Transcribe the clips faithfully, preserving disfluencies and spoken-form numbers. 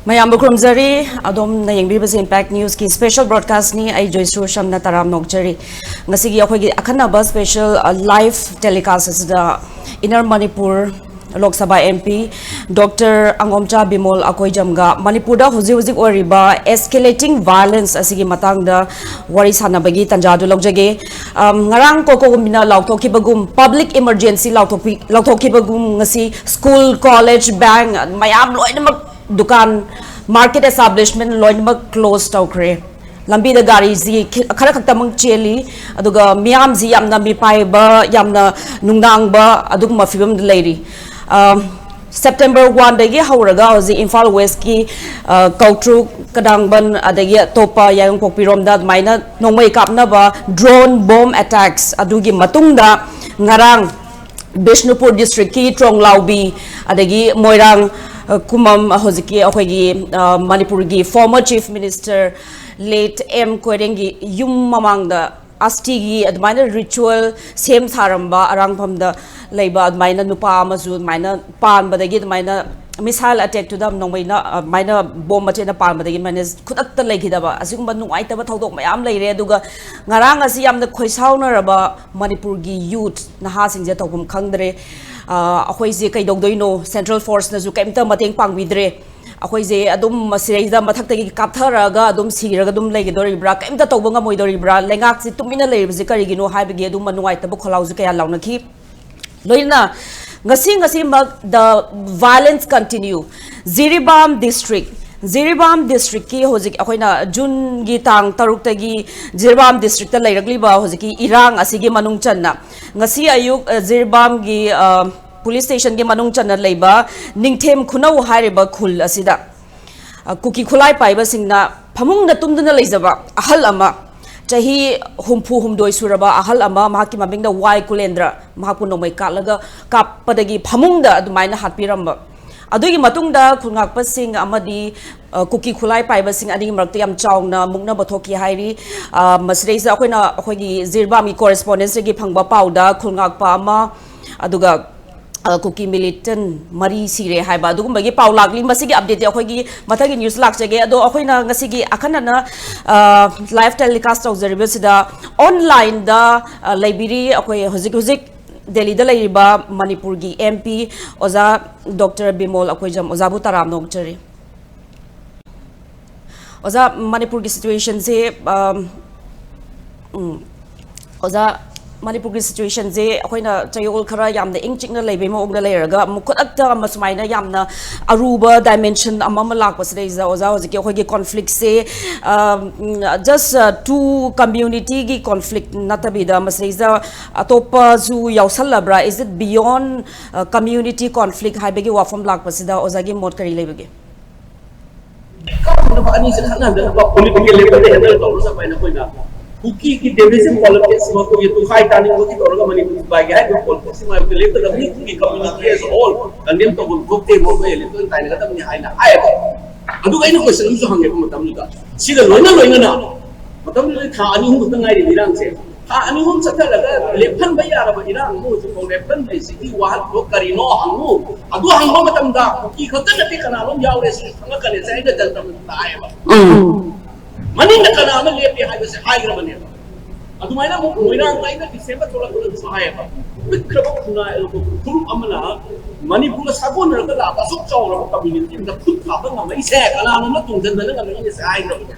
ꯃꯌꯥꯝꯕꯨ ꯈꯨꯔꯨꯝꯖꯔꯤ꯫ ꯑꯗꯣꯝꯅ ꯌꯦꯡꯕꯤꯔꯤꯕꯁꯤ Impact Newsꯀꯤ special broadcastꯅꯤ꯫ ꯑꯩ ꯖꯣꯏꯁꯨꯔ ꯁꯝꯅ ꯇꯔꯥꯝ ꯅꯣꯛꯆꯔꯤ꯫ ꯉꯁꯤꯒꯤ ꯑꯩꯈꯣꯏꯒꯤ ꯑꯈꯟꯅꯕ special, ꯑ, live telecast ꯑꯁꯤꯗ Inner Manipur Lok Sabha MP Doctor ꯑꯉꯣꯝꯆꯥ Bimol ꯑꯀꯣꯏꯖꯝꯒ ꯃꯅꯤꯄꯨꯔꯗ ꯍꯧꯖꯤꯛ ꯍꯧꯖꯤꯛ ꯑꯣꯏꯔꯤꯕ escalating violence ꯑꯁꯤꯒꯤ ꯃꯇꯥꯡꯗ ꯋꯥꯔꯤ ꯁꯥꯟꯅꯕꯒꯤ ꯇꯥꯟꯖꯥꯗꯨ ꯂꯧꯖꯒꯦ꯫ ꯑꯝ, ꯉꯔꯥꯡ ꯀꯣꯀꯣꯒꯨꯝꯕꯤꯅ ꯂꯥꯎꯊꯣꯛꯈꯤꯕꯒꯨꯝ, public emergency ꯂꯥꯎꯊꯣꯛꯄꯤ-, ꯂꯥꯎꯊꯣꯛꯈꯤꯕꯒꯨꯝ, ꯉꯁꯤ school, college, bank ꯃꯌꯥꯝ ꯂꯣꯏꯅꯃꯛ, ꯗꯨꯀꯥꯟ, market establishment ꯂꯣꯏꯅꯃꯛ close ꯇꯧꯈ꯭ꯔꯦ꯫ ꯂꯝꯕꯤꯗ ꯒꯥꯔꯤꯁꯤ ꯈꯤ-, ꯈꯔ ꯈꯛꯇꯃꯛ ꯆꯦꯜꯂꯤ, ꯑꯗꯨꯒ ꯃꯤꯌꯥꯝꯁꯤ ꯌꯥꯝꯅ ꯃꯤꯄꯥꯏꯕ, ꯌꯥꯝꯅ ꯅꯨꯡꯅꯥꯡꯕ ꯑꯗꯨꯒꯨꯝꯕ ꯐꯤꯕꯝꯗ ꯂꯩꯔꯤ꯫ ꯑ, September one ꯗꯒꯤ ꯍꯧꯔꯒ ꯍꯧꯖꯤꯛ ꯏꯝꯐꯥꯜ Westꯀꯤ, ꯑ, ꯀꯧꯇ꯭ꯔꯨꯛ, ꯀꯗꯥꯡꯕꯟ, ꯑꯗꯒꯤ ꯑꯇꯣꯞꯄ ꯌꯥꯏꯉꯪꯄꯣꯛꯄꯤꯔꯣꯝꯗ ꯑꯗꯨꯃꯥꯏꯅ ꯅꯣꯡꯃꯩ ꯀꯥꯞꯅꯕ drone bomb attacks ꯑꯗꯨꯒꯤ ꯃꯇꯨꯡꯗ ꯉꯔꯥꯡ ꯕꯤꯁꯅꯨꯄꯨꯔ districtꯀꯤ ꯇ꯭ꯔꯣꯡꯂꯥꯎꯕꯤ, ꯑꯗꯒꯤ ꯃꯣꯏꯔꯥꯡ, ꯑ, ꯀꯨꯃꯝ, ꯍꯧꯖꯤꯛꯀꯤ ꯑꯩꯈꯣꯏꯒꯤ, ꯑ, ꯃꯅꯤꯄꯨꯔꯒꯤ former Chief Minister late M ꯀꯣꯏꯔꯦꯡꯒꯤ ꯌꯨꯝ ꯃꯃꯥꯡꯗ ꯑꯁꯇꯤꯒꯤ ꯑꯗꯨꯃꯥꯏꯅ ritual ꯁꯦꯝ ꯁꯥꯔꯝꯕ ꯑꯔꯥꯡꯐꯝꯗ ꯂꯩꯕ ꯑꯗꯨꯃꯥꯏꯅ ꯅꯨꯄꯥ ꯑꯃꯁꯨ ꯑꯗꯨꯃꯥꯏꯅ ꯄꯥꯟꯕꯗꯒꯤ, ꯑꯗꯨꯃꯥꯏꯅ missile attackꯇꯨꯗ ꯅꯣꯡꯃꯩꯅ, ꯑ, ꯑꯗꯨꯃꯥꯏꯅ bomb ꯃꯆꯦꯠꯅ ꯄꯥꯟꯕꯗꯒꯤ ꯑꯗꯨꯃꯥꯏꯅ ꯈꯨꯗꯛꯇ ꯂꯩꯈꯤꯗꯕ, ꯑꯁꯤꯒꯨꯝꯕ ꯅꯨꯡꯉꯥꯏꯇꯕ ꯊꯧꯗꯣꯛ ꯃꯌꯥꯝ ꯂꯩꯔꯦ꯫ ꯑꯗꯨꯒ ꯉꯔꯥꯡ ꯑꯁꯤ ꯌꯥꯝꯅ ꯈꯣꯏꯁꯥꯎꯅꯔꯕ ꯃꯅꯤꯄꯨꯔꯒꯤ youth ꯅꯍꯥꯁꯤꯡꯁꯦ ꯇꯧꯐꯝ ꯈꯪꯗ꯭ꯔꯦ꯫ ꯑ, ꯑꯩꯈꯣꯏꯁꯦ ꯀꯩꯗꯧꯗꯣꯏꯅꯣ? Central forceꯅꯁꯨ ꯀꯩꯝꯇ ꯃꯇꯦꯡ ꯄꯥꯡꯕꯤꯗ꯭ꯔꯦ꯫ ꯑꯩꯈꯣꯏꯁꯦ ꯑꯗꯨꯝ ꯃꯁꯤꯗꯩꯗ ꯃꯊꯛꯇꯒꯤ ꯀꯥꯞꯊꯔꯛꯑꯒ ꯑꯗꯨꯝ ꯁꯤꯔꯒ ꯑꯗꯨꯝ ꯂꯩꯒꯗꯧꯔꯤꯕ꯭ꯔꯥ? ꯀꯩꯝꯇ ꯇꯧꯕ ꯉꯝꯃꯣꯏꯗꯧꯔꯤꯕ꯭ꯔꯥ? ꯂꯩꯉꯥꯛꯁꯤ ꯇꯨꯃꯤꯟꯅ ꯂꯩꯔꯤꯕꯁꯤ ꯀꯔꯤꯒꯤꯅꯣ ꯍꯥꯏꯕꯒꯤ ꯑꯗꯨꯝꯕ ꯅꯨꯡꯉꯥꯏꯇꯕ ꯈꯣꯜꯂꯥꯎꯁꯨ ꯀꯌꯥ ꯂꯥꯎꯅꯈꯤ꯫ ꯂꯣꯏꯅꯅ ꯉꯁꯤ, ꯉꯁꯤꯃꯛ the violence continue꯫ Jiribam district, Jiribam districtꯀꯤ ꯍꯧꯖꯤꯛ ꯑꯩꯈꯣꯏꯅ Juneꯒꯤ ꯇꯥꯡ ꯇꯔꯨꯛꯇꯒꯤ ꯖꯤꯔꯤꯕꯥꯝ districtꯇ ꯂꯩꯔꯛꯂꯤꯕ ꯍꯧꯖꯤꯛꯀꯤ ꯏꯔꯥꯡ ꯑꯁꯤꯒꯤ ꯃꯅꯨꯡ ꯆꯟꯅ ꯉꯁꯤ ꯑꯌꯨꯛ, ꯑ, ꯖꯤꯔꯤꯕꯥꯝꯒꯤ, ꯑ, police stationꯒꯤ ꯃꯅꯨꯡ ꯆꯟꯅ ꯂꯩꯕ ꯅꯤꯡꯊꯦꯝ ꯈꯨꯅꯧ ꯍꯥꯏꯔꯤꯕ ꯈꯨꯜ ꯑꯁꯤꯗ, ꯑ, ꯀꯨꯀꯤ ꯈꯨꯠꯂꯥꯏ ꯄꯥꯏꯕꯁꯤꯡꯅ ꯐꯃꯨꯡꯗ ꯇꯨꯝꯗꯨꯅ ꯂꯩꯖꯕ ꯑꯍꯜ ꯑꯃ, ꯆꯍꯤ ꯍꯨꯝꯐꯨ ꯍꯨꯝꯗꯣꯏ ꯁꯨꯔꯕ ꯑꯍꯜ ꯑꯃ, ꯃꯍꯥꯛꯀꯤ ꯃꯃꯤꯡꯅ ꯋꯥꯏ ꯀꯨꯂꯦꯟꯗ꯭ꯔ, ꯃꯍꯥꯛꯄꯨ ꯅꯣꯡꯃꯩ ꯀꯥꯞꯂꯒ ꯀꯥꯞꯄꯗꯒꯤ ꯐꯃꯨꯡꯗ ꯑꯗꯨꯃꯥꯏꯅ ꯍꯥꯠꯄꯤꯔꯝꯕ꯫ ꯑꯗꯨꯒꯤ ꯃꯇꯨꯡꯗ ꯈꯨꯜꯉꯥꯛꯄꯁꯤꯡ ꯑꯃꯗꯤ, ꯑ, ꯀꯨꯀꯤ ꯈꯨꯠꯂꯥꯏ ꯄꯥꯏꯕꯁꯤꯡ ꯑꯅꯤꯒꯤ ꯃꯔꯛꯇ ꯌꯥꯝ ꯆꯥꯎꯅ ꯃꯨꯛꯅꯕ ꯊꯣꯛꯈꯤ ꯍꯥꯏꯔꯤ꯫ ꯑ, ꯃꯁꯤꯗꯩꯁꯤꯗ ꯑꯩꯈꯣꯏꯅ ꯑꯩꯈꯣꯏꯒꯤ ꯖꯤꯔꯤꯕꯥꯝꯒꯤ correspondentꯇꯒꯤ ꯐꯪꯕ ꯄꯥꯎꯗ ꯈꯨꯜꯉꯥꯛꯄ ꯑꯃ, ꯑꯗꯨꯒ ꯑ, ꯀꯨꯀꯤ ꯃꯤꯂꯤꯇꯦꯟ ꯃꯔꯤ ꯁꯤꯔꯦ ꯍꯥꯏꯕ ꯑꯗꯨꯒꯨꯝꯕꯒꯤ ꯄꯥꯎ ꯂꯥꯛꯂꯤ꯫ ꯃꯁꯤꯒꯤ ꯑꯞꯗꯦꯠꯇꯤ ꯑꯩꯈꯣꯏꯒꯤ ꯃꯊꯪꯒꯤ ꯅ꯭ꯌꯨꯁ ꯂꯥꯛꯆꯒꯦ꯫ ꯑꯗꯣ ꯑꯩꯈꯣꯏꯅ ꯉꯁꯤꯒꯤ ꯑꯈꯟꯅꯅ, ꯑ, ꯂꯥꯏꯚ ꯇꯦꯂꯤꯀꯥꯁ ꯇꯧꯖꯔꯤꯕꯁꯤꯗ ꯑꯣꯟꯂꯥꯏꯟꯗ, ꯑ, ꯂꯩꯕꯤꯔꯤ ꯑꯩꯈꯣꯏ ꯍꯧꯖꯤꯛ ꯍꯧꯖꯤꯛ ꯗꯦꯜꯂꯤꯗ ꯂꯩꯔꯤꯕ ꯃꯅꯤꯄꯨꯔꯒꯤ ꯑꯦꯝ ꯄꯤ ꯑꯣꯖꯥ ꯗꯣꯛꯇꯔ ꯕꯤꯃꯣꯜ ꯑꯩꯈꯣꯏꯖꯝ꯫ ꯑꯣꯖꯥꯕꯨ ꯇꯔꯥꯝꯅ ꯑꯣꯛꯆꯔꯤ꯫ ꯑꯣꯖꯥ, ꯃꯅꯤꯄꯨꯔꯒꯤ ꯁꯤꯆꯨꯋꯦꯁꯟꯁꯦ, ꯑꯝ, ꯎꯝ, ꯑꯣꯖꯥ, ꯃꯅꯤꯄꯨꯔꯒꯤ ꯁꯤꯆꯨꯋꯦꯁꯟꯁꯦ ꯑꯩꯈꯣꯏꯅ ꯆꯌꯣꯜ ꯈꯔ ꯌꯥꯝꯅ ꯏꯪ ꯆꯤꯛꯅ ꯂꯩꯕꯩ ꯃꯑꯣꯡꯗ ꯂꯩꯔꯒ ꯑꯃꯨꯛ ꯈꯨꯗꯛꯇ ꯑꯃ ꯁꯨꯃꯥꯏꯅ ꯌꯥꯝꯅ ꯑꯔꯨꯕ ꯗꯥꯏꯃꯦꯟꯁꯟ ꯑꯃ ꯑꯃ ꯂꯥꯛꯄꯁꯤꯗꯩꯁꯤꯗ, ꯑꯣꯖꯥ, ꯍꯧꯖꯤꯛꯀꯤ ꯑꯩꯈꯣꯏꯒꯤ ꯀꯣꯟꯐ꯭ꯂꯤꯛꯁꯦ, ꯑꯝ, ꯖꯁ, ꯑ, ꯇꯨ ꯀꯝꯃ꯭ꯌꯨꯅꯤꯇꯤꯒꯤ ꯀꯣꯟꯐ꯭ꯂꯤꯛ ꯅꯠꯇꯕꯤꯗ ꯃꯁꯤꯗꯩꯁꯤꯗ ꯑꯇꯣꯞꯄꯁꯨ ꯌꯥꯎꯁꯜꯂꯕ꯭ꯔꯥ? Is it beyond, ꯑ, community conflict ꯍꯥꯏꯕꯒꯤ ꯋꯥꯐꯝ ꯂꯥꯛꯄꯁꯤꯗ ꯑꯣꯖꯥꯒꯤ ꯃꯣꯠ ꯀꯔꯤ ꯂꯩꯕꯒꯦ? ꯀꯥꯎꯅꯕ ꯑꯅꯤꯁꯦ ꯈꯠꯅꯍꯟꯗꯅꯕ ꯄꯣꯂꯤꯇꯤꯀꯦꯜ ꯂꯦꯚꯦꯜꯗ ꯍꯦꯟꯗꯜ ꯇꯧꯅꯅꯕ ꯍꯥꯏꯅ ꯑꯩꯈꯣꯏꯅ ꯀꯨꯀꯤꯒꯤ ꯗꯤꯚꯤꯖꯟ ꯄꯣꯂꯤꯇꯤꯛꯁ ꯑꯃ ꯑꯩꯈꯣꯏꯒꯤ ꯇꯨꯈꯥꯏ ꯇꯥꯅꯤꯡꯕꯒꯤ ꯇꯧꯔꯒ ꯃꯅꯤꯄꯨꯔ ꯊꯨꯒꯥꯏꯒꯦ ꯍꯥꯏꯕ ꯄꯣꯂꯤꯇꯤꯛꯁ ꯑꯃ ꯑꯩꯈꯣꯏ ꯂꯦꯞꯀꯗꯕꯅꯤ꯫ ꯀꯨꯀꯤ ꯀꯝꯃ꯭ꯌꯨꯅꯤꯇꯤ ꯑꯦꯁ ꯑꯣꯜ ꯀꯟꯗꯦꯝ ꯇꯧꯐꯝ ꯊꯣꯛꯇꯦ, ꯃꯣꯏ ꯃꯣꯏ ꯏꯂꯦꯛꯇꯣꯔꯦꯜ ꯇꯥꯏꯅꯒꯗꯕꯅꯤ ꯍꯥꯏꯅ ꯍꯥꯏꯌꯦꯕ꯫ ꯑꯗꯨꯒ ꯑꯩꯅ ꯀꯣꯏꯁꯟ ꯑꯃꯁꯨ ꯍꯪꯉꯦꯕ ꯃꯇꯝꯗꯨꯗ, ꯁꯤꯒ ꯂꯣꯏꯅ ꯂꯣꯏꯅꯅ ꯃꯇꯝꯗꯨꯗ ꯊꯥ ꯑꯅꯤ ꯑꯍꯨꯝ ꯈꯛꯇ ꯉꯥꯏꯔꯤꯕ ꯏꯔꯥꯡꯁꯦ, ꯊꯥ ꯑꯅꯤ ꯑꯍꯨꯝ ꯆꯠꯊꯔꯒ ꯂꯦꯞꯍꯟꯕ ꯌꯥꯔꯕ ꯏꯔꯥꯡ ꯑꯃ ꯍꯧꯖꯤꯛꯐꯥꯎ ꯂꯦꯞꯍꯟꯗ꯭ꯔꯤꯁꯤꯒꯤ ꯋꯥꯍꯟꯊꯣꯛ ꯀꯔꯤꯅꯣ ꯍꯪꯉꯨ꯫ ꯑꯗꯨ ꯍꯪꯕ ꯃꯇꯝꯗ ꯀꯨꯀꯤ ꯈꯛꯇ ꯅꯠꯇꯦ, ꯀꯅꯥꯅꯣꯝ ꯌꯥꯎꯔꯦ ꯁꯤꯁꯨ ꯈꯪꯉꯛꯀꯅꯤ꯫ ꯑꯩꯅ ꯖꯟꯇ꯭ꯔ ꯃꯟꯇ꯭ꯔ ꯍꯥꯏꯌꯦꯕ꯫ ꯎꯝ꯫ ꯃꯅꯤꯡꯗ ꯀꯅꯥ ꯑꯃ ꯂꯦꯞꯄꯦ ꯍꯥꯏꯕꯁꯦ ꯍꯥꯏꯈ꯭ꯔꯕꯅꯦꯕ꯫ ꯑꯗꯨꯃꯥꯏꯅ ꯑꯃꯨꯛ ꯃꯣꯏꯔꯥꯡꯗ ꯑꯩꯅ ꯗꯤꯁꯦꯝꯕꯔ ꯊꯣꯛꯂꯛꯄꯗꯁꯨ ꯍꯥꯏꯌꯦꯕ, ꯄꯤꯛꯈ꯭ꯔꯕ ꯈꯨꯟꯅꯥꯏ ꯈꯨꯔꯨꯞ ꯑꯃꯅ ꯃꯅꯤꯄꯨꯔꯒ ꯁꯥꯒꯣꯟꯅꯔꯒ ꯂꯥꯛꯄ ꯑꯁꯨꯛ ꯆꯥꯎꯔꯕ ꯀꯝꯃ꯭ꯌꯨꯅꯤꯇꯤ ꯑꯃꯗ ꯈꯨꯠ ꯊꯥꯕ ꯉꯝꯃꯛꯏꯁꯦ ꯀꯅꯥꯅꯣꯅ ꯇꯣꯡꯁꯤꯟꯗꯅ ꯉꯝꯃꯛꯏꯁꯦ ꯍꯥꯏꯈ꯭ꯔꯕꯅꯦ꯫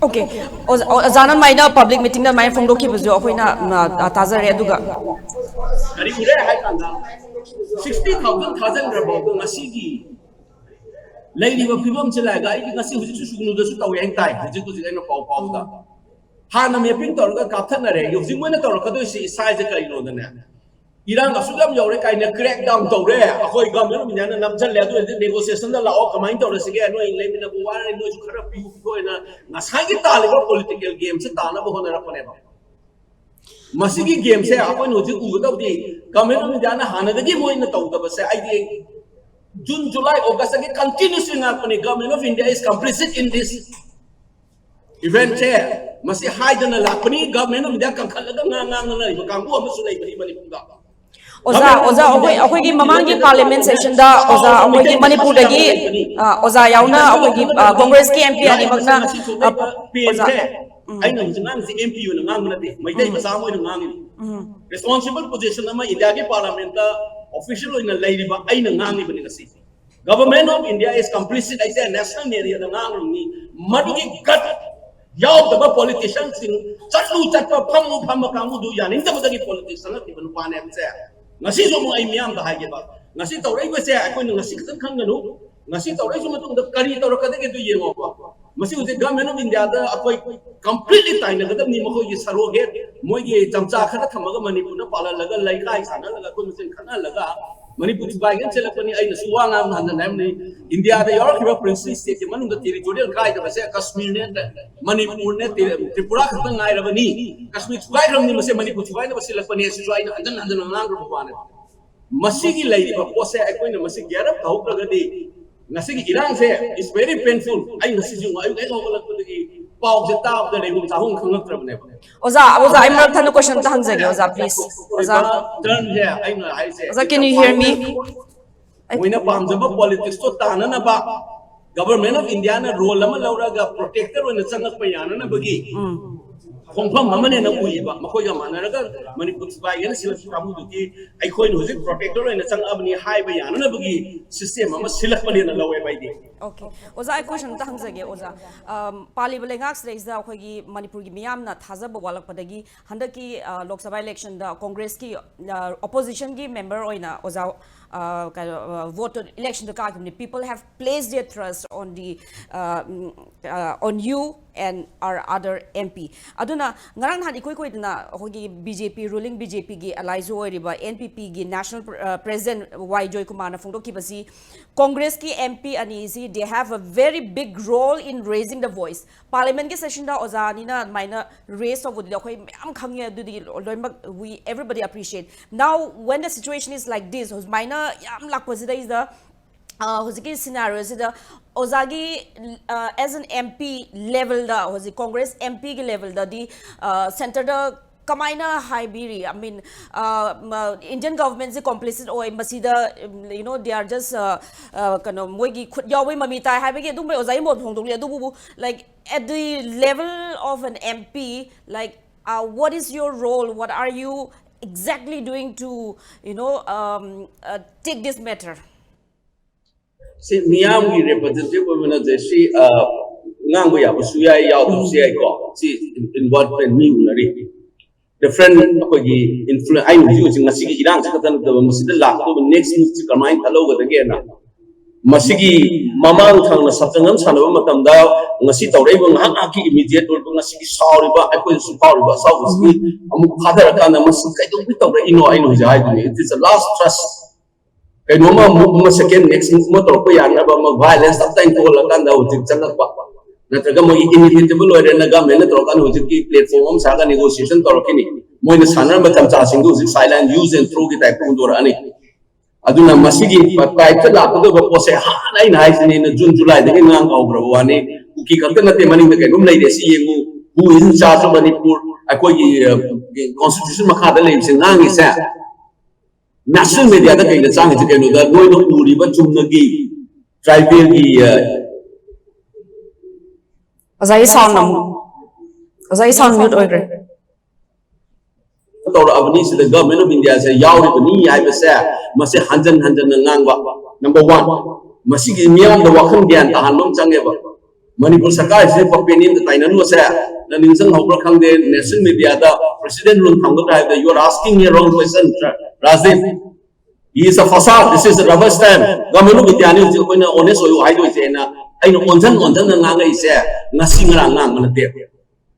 ꯑꯣꯀꯦ꯫ ꯑꯣꯖꯥ, ꯑꯣꯖꯥꯅ ꯑꯗꯨꯃꯥꯏꯅ ꯄꯕ꯭ꯂꯤꯛ ꯃꯤꯇꯤꯡꯗ ꯑꯗꯨꯃꯥꯏꯅ ꯐꯣꯡꯗꯣꯛꯈꯤꯕꯁꯨ ꯑꯩꯈꯣꯏꯅ, ꯎꯝ, ꯑ, ꯇꯥꯖꯔꯦ꯫ ꯑꯗꯨꯒ ꯀꯔꯤ ꯎꯔꯦ ꯍꯥꯏ ꯀꯥꯟꯗ, ꯁꯤꯛꯁꯇꯤ ꯊꯥꯎꯖꯟ ꯊꯥꯖꯤꯟꯈ꯭ꯔꯕ ꯉꯁꯤꯒꯤ ꯂꯩꯔꯤꯕ ꯐꯤꯕꯝꯁꯦ ꯂꯥꯛꯑꯒ ꯑꯩꯗꯤ ꯉꯁꯤ ꯍꯧꯖꯤꯛꯁꯨ ꯁꯨꯒꯅꯨꯗꯁꯨ ꯇꯧꯋꯦ ꯍꯥꯏꯅ ꯇꯥꯏ꯫ ꯍꯧꯖꯤꯛ ꯍꯧꯖꯤꯛ ꯑꯩꯅ ꯄꯥꯎ ꯐꯥꯎꯕꯗ ꯍꯥꯟꯅ ꯃꯦꯄꯤꯡ ꯇꯧꯔꯒ ꯀꯥꯞꯊꯠꯅꯔꯦ꯫ ꯍꯧꯖꯤꯛ ꯃꯣꯏꯅ ꯇꯧꯔꯛꯀꯗꯣꯏꯁꯤ ꯏꯁꯥꯁꯦ ꯀꯔꯤꯅꯣꯗꯅꯦ, ꯏꯔꯥꯡ ꯑꯁꯨꯛ ꯌꯥꯝ ꯌꯧꯔꯦ ꯀꯥꯏꯅ ꯀ꯭ꯔꯦꯛ ꯗꯥꯎꯟ ꯇꯧꯔꯦ, ꯑꯩꯈꯣꯏ ꯒꯚꯔꯟꯃꯦꯟ ꯑꯣꯐ ꯏꯟꯗꯤꯌꯥꯅ ꯅꯝꯁꯤꯜꯂꯦ, ꯑꯗꯨ ꯑꯣꯏꯔꯗꯤ ꯅꯦꯒꯣꯁꯤꯌꯦꯁꯟꯗ ꯂꯥꯛꯑꯣ, ꯀꯃꯥꯏꯅ ꯇꯧꯔꯁꯤꯒꯦ, ꯅꯣꯏ ꯂꯩꯃꯤꯟꯅꯕ ꯋꯥꯔꯦ, ꯅꯣꯏꯁꯨ ꯈꯔ ꯄꯤꯌꯨ ꯄꯤꯌꯨ ꯍꯥꯏꯅ ꯉꯁꯥꯏꯒꯤ ꯇꯥꯜꯂꯤꯕ ꯄꯣꯂꯤꯇꯤꯀꯦꯜ ꯒꯦꯝꯁꯦ ꯇꯥꯅꯕ ꯍꯣꯠꯅꯔꯛꯄꯅꯦꯕ꯫ ꯃꯁꯤꯒꯤ ꯒꯦꯝꯁꯦ ꯑꯩꯈꯣꯏꯅ ꯍꯧꯖꯤꯛ ꯎꯒꯗꯕꯗꯤ ꯒꯚꯔꯟꯃꯦꯟ ꯑꯣꯐ ꯏꯟꯗꯤꯌꯥꯅ ꯍꯥꯟꯅꯗꯒꯤ ꯃꯣꯏꯅ ꯇꯧꯗꯕꯁꯦ꯫ ꯑꯩꯗꯤ ꯖꯨꯟ, ꯖꯨꯂꯥꯏ, ꯑꯣꯒꯁꯇꯒꯤ ꯀꯟꯇꯤꯅ꯭ꯌꯨꯁꯂꯤ ꯉꯥꯛꯄꯅꯤ government of India is complicit in this event ꯁꯦ꯫ ꯃꯁꯤ ꯍꯥꯏꯗꯅ ꯂꯥꯛꯄꯅꯤ꯫ ꯒꯚꯔꯟꯃꯦꯟ ꯑꯣꯐ ꯏꯟꯗꯤꯌꯥ ꯀꯟꯈꯠꯂꯒ ꯉꯥꯡ ꯉꯥꯡꯗꯅ ꯂꯩꯕ ꯀꯥꯡꯕꯨ ꯑꯃꯁꯨ ꯂꯩꯕꯅꯤ ꯃꯅꯤꯄꯨꯔꯗ꯫ ꯑꯣꯖꯥ, ꯑꯣꯖꯥ, ꯑꯩꯈꯣꯏ, ꯑꯩꯈꯣꯏꯒꯤ ꯃꯃꯥꯡꯒꯤ parliament sessionꯗ, ꯑꯣꯖꯥ, ꯑꯩꯈꯣꯏꯒꯤ ꯃꯅꯤꯄꯨꯔꯗꯒꯤ, ꯑ, ꯑꯣꯖꯥ ꯌꯥꯎꯅ ꯑꯩꯈꯣꯏꯒꯤ, ꯑ, Congressꯀꯤ MP ꯑꯅꯤꯃꯛꯅ, ꯑ, ꯑꯣꯖꯥ, ꯎꯝ꯫ ꯑꯩꯅ ꯍꯧꯖꯤꯛ ꯉꯥꯡꯉꯤꯁꯤ MP ꯑꯣꯏꯅ ꯉꯥꯡꯕ ꯅꯠꯇꯦ, ꯃꯩꯇꯩ ꯃꯆꯥ ꯑꯃ ꯑꯣꯏꯅ ꯉꯥꯡꯉꯤꯅꯤ꯫ Responsible position ꯑꯃ Indiaꯒꯤ parliamentꯇ official ꯑꯣꯏꯅ ꯂꯩꯔꯤꯕ ꯑꯩꯅ ꯉꯥꯡꯉꯤꯕꯅꯤ ꯉꯁꯤ꯫ Government of India is complicit ꯍꯥꯏꯁꯦ national mediaꯗ ꯉꯥꯡꯂꯨꯕꯅꯤ꯫ ꯃꯗꯨꯒꯤ gut ꯌꯥꯎꯗꯕ politicianꯁꯤꯡ, ꯆꯠꯂꯨ ꯆꯠꯄ, ꯐꯝꯃꯨ ꯐꯝꯕ ꯀꯥꯡꯕꯨꯗꯨ ꯌꯥꯅꯤꯡꯗꯕꯗꯒꯤ politics ꯆꯪꯂꯛꯈꯤꯕ ꯅꯨꯄꯥꯅꯦ ꯍꯥꯏꯕꯁꯦ ꯉꯁꯤꯁꯨ ꯑꯃꯨꯛ ꯑꯩ ꯃꯤꯌꯥꯝꯗ ꯍꯥꯏꯒꯦꯕ꯫ ꯉꯁꯤ ꯇꯧꯔꯛꯏꯕꯁꯦ ꯑꯩꯈꯣꯏꯅ ꯉꯁꯤ ꯈꯛꯇꯪ ꯈꯪꯒꯅꯨ꯫ ꯉꯁꯤ ꯇꯧꯔꯛꯏꯁꯤ ꯃꯇꯨꯡꯗ ꯀꯔꯤ ꯇꯧꯔꯛꯀꯗꯒꯦꯗꯨ ꯌꯦꯡꯉꯣꯕ꯫ ꯃꯁꯤ ꯍꯧꯖꯤꯛ Government of Indiaꯗ ꯑꯩꯈꯣꯏ completely ꯇꯥꯏꯅꯒꯗꯕꯅꯤ꯫ ꯃꯈꯣꯏꯒꯤ surrogate, ꯃꯣꯏꯒꯤ ꯆꯝꯆꯥ ꯈꯔ ꯊꯝꯃꯒ ꯃꯅꯤꯄꯨꯔꯗ ꯄꯥꯜꯍꯜꯂꯒ ꯂꯩꯀꯥꯏ ꯁꯥꯟꯅꯍꯜꯂꯒ ꯑꯩꯈꯣꯏ ꯃꯁꯦꯟ ꯈꯠꯅꯍꯜꯂꯒ ꯃꯅꯤꯄꯨꯔ ꯊꯨꯒꯥꯏꯒꯦꯅ ꯆꯦꯜꯂꯛꯄꯅꯤ꯫ ꯑꯩꯅꯁꯨ ꯋꯥ ꯉꯥꯡꯕ ꯍꯟꯗꯅ ꯍꯥꯏꯕꯅꯤ, ꯏꯟꯗꯤꯌꯥꯗ ꯌꯥꯎꯔꯛꯈꯤꯕ princely stateꯀꯤ ꯃꯅꯨꯡꯗ territorial ꯀꯥꯏꯗꯕꯁꯦ ꯀꯥꯁꯃꯤꯔꯅꯦ, ꯃꯅꯤꯄꯨꯔꯅꯦ, ꯇ꯭ꯔꯤ-, ꯇ꯭ꯔꯤꯄꯨꯔꯥ ꯈꯛꯇ ꯉꯥꯏꯔꯕꯅꯤ꯫ ꯀꯥꯁꯃꯤꯔ ꯊꯨꯒꯥꯏꯈ꯭ꯔꯕꯅꯤ, ꯃꯁꯦ ꯃꯅꯤꯄꯨꯔ ꯊꯨꯒꯥꯏꯅꯕ ꯁꯤꯜꯂꯛꯄꯅꯦ꯫ ꯑꯁꯤꯁꯨ ꯑꯩꯅ ꯍꯟꯖꯟ ꯍꯟꯖꯟꯅ ꯉꯥꯡꯈ꯭ꯔꯕ ꯋꯥꯅꯦ꯫ ꯃꯁꯤꯒꯤ ꯂꯩꯔꯤꯕ ꯄꯣꯠꯁꯦ ꯑꯩꯈꯣꯏꯅ ꯃꯁꯤ gear up ꯇꯧꯍꯧꯗ꯭ꯔꯒꯗꯤ ꯉꯁꯤꯒꯤ ꯏꯔꯥꯡꯁꯦ is very painful꯫ ꯑꯩ ꯉꯁꯤꯁꯨ ꯑꯌꯨꯛ ꯍꯦꯛ ꯍꯧꯒꯠꯂꯛꯄꯗꯒꯤ ꯄꯥꯎꯁꯦ ꯇꯥꯕꯗ ꯂꯩꯐꯝ ꯆꯥꯐꯝ ꯈꯪꯉꯛꯇ꯭ꯔꯕꯅꯦꯕ꯫ ꯑꯣꯖꯥ, ꯑꯣꯖꯥ, ꯑꯩ ꯃꯔꯛ ꯊꯠꯅ question ꯑꯝꯇ ꯍꯪꯖꯒꯦ, ꯑꯣꯖꯥ, please꯫ ꯑꯣꯖꯥ, ꯑꯣꯏꯕ turnꯁꯦ ꯑꯩꯅ ꯍꯥꯏꯁꯦ, ꯑꯣꯖꯥ, can you hear me? ꯃꯣꯏꯅ ꯄꯥꯝꯖꯕ politicsꯇꯣ ꯇꯥꯅꯅꯕ Government of Indiaꯅ role ꯑꯃ ꯂꯧꯔꯒ protector ꯑꯣꯏꯅ ꯆꯪꯉꯛꯄ ꯌꯥꯅꯅꯕꯒꯤ ꯈꯣꯡꯐꯝ ꯑꯃꯅꯦꯅ ꯎꯏꯌꯦꯕ꯫ ꯃꯈꯣꯏꯒ ꯃꯥꯟꯅꯔꯒ ꯃꯅꯤꯄꯨꯔ ꯊꯨꯒꯥꯏꯒꯦꯅ ꯁꯤꯜꯂꯛꯄ ꯀꯥꯡꯕꯨꯗꯨꯒꯤ ꯑꯩꯈꯣꯏꯅ ꯍꯧꯖꯤꯛ protector ꯑꯣꯏꯅ ꯆꯪꯉꯛꯑꯕꯅꯤ ꯍꯥꯏꯕ ꯌꯥꯅꯅꯕꯒꯤ system ꯑꯃ ꯁꯤꯜꯂꯛꯄꯅꯦꯅ ꯂꯧꯋꯦꯕ ꯑꯩꯗꯤ꯫ Okay, ꯑꯣꯖꯥ, ꯑꯩ question ꯑꯝꯇ ꯍꯪꯖꯒꯦ, ꯑꯣꯖꯥ꯫ ꯑꯝ, ꯄꯥꯜꯂꯤꯕ ꯂꯩꯉꯥꯛꯁꯤꯗꯩꯁꯤꯗ ꯑꯩꯈꯣꯏꯒꯤ ꯃꯅꯤꯄꯨꯔꯒꯤ ꯃꯤꯌꯥꯝꯅ ꯊꯥꯖꯕ ꯋꯥꯠꯂꯛꯄꯗꯒꯤ ꯍꯟꯗꯛꯀꯤ, ꯑ, ꯂꯣꯛ ꯁꯚꯥ electionꯗ Congressꯀꯤ, ꯑ, oppositionꯒꯤ member ꯑꯣꯏꯅ ꯑꯣꯖꯥ, ꯑ, ꯀꯩꯅꯣ, ꯑ, voteꯇꯣ electionꯗ ꯀꯥꯈꯤꯕꯅꯤ꯫ People have placed their trust on the, uh, mm, uh, on you and our other MP꯫ ꯑꯗꯨꯅ ꯉꯔꯥꯡ ꯅꯍꯥꯟ ꯏꯀꯨꯏ ꯀꯨꯏꯗꯅ ꯑꯩꯈꯣꯏꯒꯤ BJP, ruling BJPꯒꯤ allyꯁꯨ ꯑꯣꯏꯔꯤꯕ NPPꯒꯤ national pre-, uh, president ꯋꯥꯏ ꯖꯣꯏꯀꯨꯃꯥꯔꯅ ꯐꯣꯡꯗꯣꯛꯈꯤꯕꯁꯤ, Congressꯀꯤ MP ꯑꯅꯤꯁꯤ, they have a very big role in raising the voice꯫ Parliamentꯀꯤ sessionꯗ ꯑꯣꯖꯥ ꯑꯅꯤꯅ ꯑꯗꯨꯃꯥꯏꯅ raise ꯇꯧꯕꯗꯨꯗꯤ ꯑꯩꯈꯣꯏ ꯃꯌꯥꯝ ꯈꯪꯉꯦ, ꯑꯗꯨꯗꯤ ꯂꯣꯏꯅꯃꯛ, we, everybody appreciate꯫ Now, when the situation is like this, ꯁꯨꯃꯥꯏꯅ ꯌꯥꯝ ꯂꯥꯛꯄꯁꯤꯗꯩꯁꯤꯗ, ꯑ, ꯍꯧꯖꯤꯛꯀꯤ scenarioꯁꯤꯗ ꯑꯣꯖꯥꯒꯤ, ꯑ, as an MP levelꯗ, ꯍꯧꯖꯤꯛ Congress MPꯒꯤ levelꯗꯗꯤ, ꯑ, centreꯗ ꯀꯃꯥꯏꯅ ꯍꯥꯏꯕꯤꯔꯤ? I mean, ꯏꯟꯗꯤꯌꯟ ꯒꯚꯔꯟꯃꯦꯟꯠꯁꯦ ꯀꯣꯝꯄ꯭ꯂꯤꯁꯤꯠ ꯑꯣꯏ ꯃꯁꯤꯗ, you know, they are just, ꯀꯩꯅꯣ, ꯃꯣꯏꯒꯤ ꯈꯨꯠ ꯌꯥꯎꯕꯩ ꯃꯃꯤ ꯇꯥꯏ ꯍꯥꯏꯕꯒꯤ ꯑꯗꯨꯝꯕꯩ ꯑꯣꯖꯥꯒꯤ ꯃꯣꯠ ꯐꯣꯡꯗꯣꯛꯂꯤ꯫ ꯑꯗꯨꯕꯨ, like, at the level of an M P, like, uh, what is your role? What are you exactly doing to, you know, um, uh, take this matter? ꯁꯤ ꯃꯤꯌꯥꯝꯒꯤ ꯔꯤꯄ꯭ꯔꯖꯦꯟꯇꯦꯇꯤꯚ ꯑꯣꯏꯕꯅ ꯁꯤ ꯉꯥꯡꯕ ꯌꯥꯕꯁꯨ ꯌꯥꯏ, ꯌꯥꯎꯗꯕꯁꯨ ꯌꯥꯏꯀꯣ꯫ ꯁꯤ ꯏꯟꯚꯣꯜꯚꯃꯦꯟ ꯃꯤ ꯎꯅꯔꯤ꯫ ꯗꯤꯐ꯭ꯔꯦꯟ ꯑꯩꯈꯣꯏꯒꯤ ꯏꯟꯐ꯭ꯂꯨ ꯑꯩꯅ ꯍꯧꯖꯤꯛ ꯍꯧꯖꯤꯛ ꯉꯁꯤꯒꯤ ꯏꯔꯥꯡꯁꯤ ꯈꯛꯇ ꯅꯠꯇꯕ, ꯃꯁꯤꯗ ꯂꯥꯛꯀꯗꯧꯕ ꯅꯦꯛꯁ ꯃꯨꯚꯁꯤ ꯀꯃꯥꯏꯅ ꯈꯜꯍꯧꯒꯗꯒꯦꯅ, ꯃꯁꯤꯒꯤ ꯃꯃꯥꯡ ꯊꯪꯅ ꯁꯞꯇꯪ ꯑꯃ ꯁꯥꯟꯅꯕ ꯃꯇꯝꯗ ꯉꯁꯤ ꯇꯧꯔꯛꯏꯕ ꯉꯥꯏꯍꯥꯛ ꯉꯥꯏꯍꯥꯛꯀꯤ ꯏꯃꯤꯗꯤꯌꯦꯠ ꯑꯣꯏꯕ, ꯉꯁꯤꯒꯤ ꯁꯥꯎꯔꯤꯕ, ꯑꯩꯈꯣꯏꯗꯁꯨ ꯐꯥꯎꯔꯤꯕ ꯑꯁꯥꯎꯕꯁꯤ ꯑꯃꯨꯛ ꯐꯥꯊꯔꯀꯥꯟꯗ ꯃꯁꯤ ꯀꯩꯗꯧꯕꯩ ꯇꯧꯔꯛꯏꯅꯣ? ꯑꯩꯅ ꯍꯧꯖꯤꯛ ꯍꯥꯏꯗꯨꯅꯤ, it is a last trust꯫ ꯀꯩꯅꯣꯝꯃ ꯑꯃꯨꯛ ꯑꯃ ꯁꯦꯀꯦꯟ ꯅꯦꯛꯁ ꯃꯨꯚ ꯑꯃ ꯇꯧꯔꯛꯄ ꯌꯥꯅꯕ ꯑꯃ ꯚꯥꯏꯂꯦꯟꯁ ꯇꯞ ꯇꯥꯏꯅ ꯊꯣꯛꯍꯜꯂꯀꯥꯟꯗ ꯍꯧꯖꯤꯛ ꯆꯠꯂꯛꯄ, ꯅꯠꯇ꯭ꯔꯒ ꯃꯣꯏꯒꯤ ꯏꯅꯤꯁꯤꯌꯦꯇꯤꯚ ꯂꯣꯏꯔꯦꯅ ꯒꯃꯦꯟꯅ ꯇꯧꯔꯀꯥꯟꯗ ꯍꯧꯖꯤꯛꯀꯤ ꯄ꯭ꯂꯦꯠꯐꯣꯝ ꯑꯃ ꯁꯥꯔꯒ ꯅꯦꯒꯣꯁꯤꯌꯦꯁꯟ ꯇꯧꯔꯛꯈꯤꯅꯤ꯫ ꯃꯣꯏꯅ ꯁꯥꯟꯅꯔꯝꯕ ꯇꯟꯖꯥꯁꯤꯡꯗꯨ ꯍꯧꯖꯤꯛ ꯁꯥꯏꯠꯂꯥꯏꯟ ꯌꯨꯁ ꯑꯦꯟ ꯊ꯭ꯔꯣꯒꯤ ꯇꯥꯏꯞꯇ ꯍꯨꯟꯗꯣꯔꯛꯑꯅꯤ꯫ ꯑꯗꯨꯅ ꯃꯁꯤꯒꯤ ꯇꯥꯏꯞꯇ ꯂꯥꯛꯀꯗꯧꯕ ꯄꯣꯠꯁꯦ ꯍꯥꯟꯅ ꯑꯩꯅ ꯍꯥꯏꯁꯤꯅꯦꯅ ꯖꯨꯟ ꯖꯨꯂꯥꯏꯗꯒꯤ ꯉꯥꯡꯕ ꯍꯧꯈ꯭ꯔꯕ ꯋꯥꯅꯤ꯫ ꯀꯨꯀꯤ ꯈꯛꯇ ꯅꯠꯇꯦ, ꯃꯅꯤꯡꯗ ꯀꯩꯅꯣꯝ ꯂꯩꯔꯦ ꯁꯤ ꯌꯦꯡꯉꯨ꯫ Who is in charge of Manipur? ꯑꯩꯈꯣꯏꯒꯤ ꯀꯣꯟꯁꯇꯤꯇ꯭ꯌꯨꯁꯟ ꯃꯈꯥꯗ ꯂꯩꯕꯁꯦ ꯉꯥꯡꯉꯤꯁꯦ꯫ ꯅꯦꯁꯅꯦꯜ ꯃꯦꯗꯤꯌꯥꯗ ꯀꯩꯗ ꯆꯥꯡꯉꯤꯁꯦ ꯀꯩꯅꯣꯗ ꯅꯣꯏꯅ ꯎꯔꯤꯕ ꯆꯨꯝꯅꯒꯤ ꯇ꯭ꯔꯥꯏꯕꯦꯜꯒꯤ ꯑꯣꯖꯥꯒꯤ ꯁꯥꯎꯟ ꯑꯃꯨꯛ ꯑꯣꯖꯥꯒꯤ ꯁꯥꯎꯟ ꯃ꯭ꯌꯨꯠ ꯑꯣꯏꯈ꯭ꯔꯦ꯫ ꯇꯧꯔꯛꯑꯕꯅꯤ, ꯁꯤꯗ ꯒꯚꯔꯟꯃꯦꯟ ꯑꯣꯐ ꯏꯟꯗꯤꯌꯥꯁꯦ ꯌꯥꯎꯔꯤꯕꯅꯤ ꯍꯥꯏꯕꯁꯦ ꯃꯁꯤ ꯍꯟꯖꯟ ꯍꯟꯖꯟꯅ ꯉꯥꯡꯕ꯫ ꯅꯝꯕꯔ ꯋꯥꯟ, ꯃꯁꯤꯒꯤ ꯃꯤꯌꯥꯝꯗ ꯋꯥꯈꯜ ꯒ꯭ꯌꯥꯟ ꯇꯥꯍꯟꯕ ꯑꯃ ꯆꯪꯉꯦꯕ꯫ ꯃꯅꯤꯄꯨꯔ ꯁꯔꯀꯥꯔꯁꯤꯗ ꯄꯄꯦꯠ ꯅꯦꯝꯗ ꯇꯥꯏꯅꯔꯨꯕꯁꯦ ꯅꯪ ꯅꯤꯡꯁꯤꯡꯍꯧꯕ꯭ꯔꯥ ꯈꯪꯗꯦ, ꯅꯦꯁꯅꯦꯜ ꯃꯦꯗꯤꯌꯥꯗ ꯄ꯭ꯔꯁꯤꯗꯦꯟꯠ ꯔꯨꯜ ꯊꯝꯒꯗ꯭ꯔꯥ ꯍꯥꯏꯕꯗ you are asking a wrong question, Rajiv. He is a facade, this is a rubber stamp. Government of ꯏꯟꯗꯤꯌꯥꯅꯤ ꯍꯧꯖꯤꯛ ꯑꯩꯈꯣꯏꯅ ꯑꯣꯅꯦꯁ ꯑꯣꯏꯌꯨ ꯍꯥꯏꯗꯣꯏꯁꯦꯅ ꯑꯩꯅ ꯑꯣꯟꯁꯤꯟ ꯑꯣꯟꯁꯤꯟꯅ ꯉꯥꯡꯉꯛꯏꯁꯦ ꯉꯁꯤ ꯉꯔꯥꯡ ꯉꯥꯡꯕ ꯅꯠꯇꯦ꯫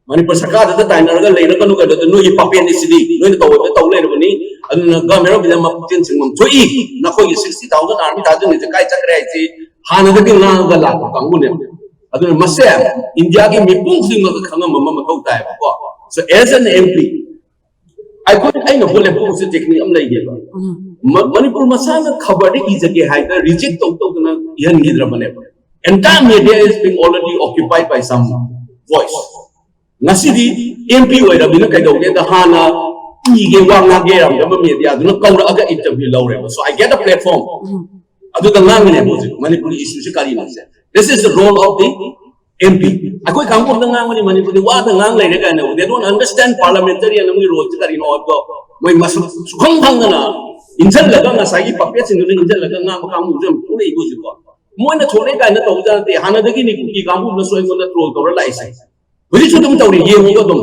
ꯃꯅꯤꯄꯨꯔ ꯁꯔꯀꯥꯔꯗꯨꯗ ꯇꯥꯏꯅꯔꯒ ꯂꯩꯔꯒꯅꯨ ꯀꯩꯅꯣꯗ ꯅꯣꯏꯒꯤ ꯄꯄꯦꯠꯅꯤ ꯁꯤꯗꯤ, ꯅꯣꯏꯅ ꯇꯧꯕꯗ ꯇꯧ ꯂꯩꯔꯕꯅꯤ꯫ ꯑꯗꯨꯅ ꯒꯚꯔꯟꯃꯦꯟ ꯑꯣꯐ ꯏꯟꯗꯤꯌꯥ ꯃꯄꯨꯛꯆꯦꯜ ꯁꯦꯡꯐꯝ ꯊꯣꯛꯏ꯫ ꯅꯈꯣꯏꯒꯤ ꯁꯤꯛꯁꯇꯤ ꯊꯥꯎꯖꯟ ꯑꯥꯔꯃꯤ ꯊꯥꯖꯤꯟꯒꯤꯁꯦ ꯀꯥꯏ ꯆꯠꯈ꯭ꯔꯦ ꯍꯥꯏꯁꯤ ꯍꯥꯟꯅꯗꯒꯤ ꯉꯥꯡꯉꯒ ꯂꯥꯛꯄ ꯀꯥꯡꯕꯨꯅꯦꯕ꯫ ꯑꯗꯨꯅ ꯃꯁꯦ ꯏꯟꯗꯤꯌꯥꯒꯤ ꯃꯤꯄꯨꯝ ꯈꯨꯗꯤꯡꯃꯛꯇ ꯈꯪꯉꯝꯕ ꯑꯃ ꯃꯊꯧ ꯇꯥꯏꯕꯀꯣ꯫ So as an M P, ꯑꯩꯈꯣꯏ ꯑꯩꯅ ꯍꯣꯠꯂꯦ ꯄꯣꯠꯁꯦ ꯇꯦꯛꯅꯤꯛ ꯑꯃ ꯂꯩꯒꯦꯕ꯫ ꯃ- ꯃꯅꯤꯄꯨꯔ ꯃꯁꯥꯅ ꯈꯕꯔꯗ ꯏꯖꯒꯦ ꯍꯥꯏꯗꯅ ꯔꯤꯖꯦꯛ ꯇꯧ ꯇꯧꯗꯅ ꯏꯍꯟꯈꯤꯗ꯭ꯔꯕꯅꯦꯕ꯫ Entire media is being already occupied by some voice. ꯉꯁꯤꯗꯤ ꯑꯦꯝ ꯄꯤ ꯑꯣꯏꯔꯕꯅꯤꯅ ꯀꯩꯗꯧꯒꯦꯗ, ꯍꯥꯟꯅ ꯏꯒꯦ, ꯋꯥ ꯉꯥꯡꯒꯦ ꯌꯥꯔꯝꯗꯕ ꯃꯦꯗꯤꯌꯥꯗꯨꯅ ꯀꯧꯔꯛꯑꯒ interview ꯂꯧꯔꯦꯕ꯫ So I get a platform. ꯑꯗꯨꯗ ꯉꯥꯡꯉꯤꯅꯦꯕ ꯍꯧꯖꯤꯛ ꯃꯅꯤꯄꯨꯔꯒꯤ ꯏꯁꯨꯁꯦ ꯀꯔꯤꯅꯣꯁꯦ꯫ This is the role of the M P. ꯑꯩꯈꯣꯏ ꯀꯥꯡꯕꯨ ꯑꯝꯇ ꯉꯥꯡꯕꯅꯤ ꯃꯅꯤꯄꯨꯔꯗꯤ ꯋꯥꯗ ꯉꯥꯡ ꯂꯩꯔꯦ ꯀꯥꯏꯅ, they don't understand parliamentarian ꯑꯃꯒꯤ ꯔꯣꯜꯁꯦ ꯀꯔꯤꯅꯣ ꯍꯥꯏꯕꯗꯣ ꯃꯣꯏ ꯃꯁꯛ ꯁꯨꯈꯪ ꯈꯪꯗꯅ ꯏꯟꯁꯤꯜꯂꯒ, ꯉꯁꯥꯏꯒꯤ ꯄꯄꯦꯠꯁꯤꯡꯗꯨꯅ ꯏꯟꯁꯤꯜꯂꯒ ꯉꯥꯡꯕ ꯀꯥꯡꯕꯨꯁꯨ ꯌꯥꯝ ꯊꯣꯛꯂꯛꯏꯕ ꯍꯧꯖꯤꯛꯀꯣ꯫ ꯃꯣꯏꯅ ꯊꯣꯛꯂꯛꯑꯦ ꯀꯥꯏꯅ ꯇꯧꯕꯖꯥꯠ ꯅꯠꯇꯦ꯫ ꯍꯥꯟꯅꯗꯒꯤꯅꯤ ꯀꯨꯀꯤ ꯀꯥꯡꯕꯨꯗꯨꯅꯁꯨ ꯑꯩꯉꯣꯟꯗ ꯇ꯭ꯔꯣꯜ ꯇꯧꯔ ꯂꯥꯛꯏꯁꯦ꯫ ꯍꯧꯖꯤꯛꯁꯨ ꯑꯗꯨꯝ ꯇꯧꯔꯤ, ꯌꯦꯡꯉꯨꯒ ꯑꯗꯨꯝ꯫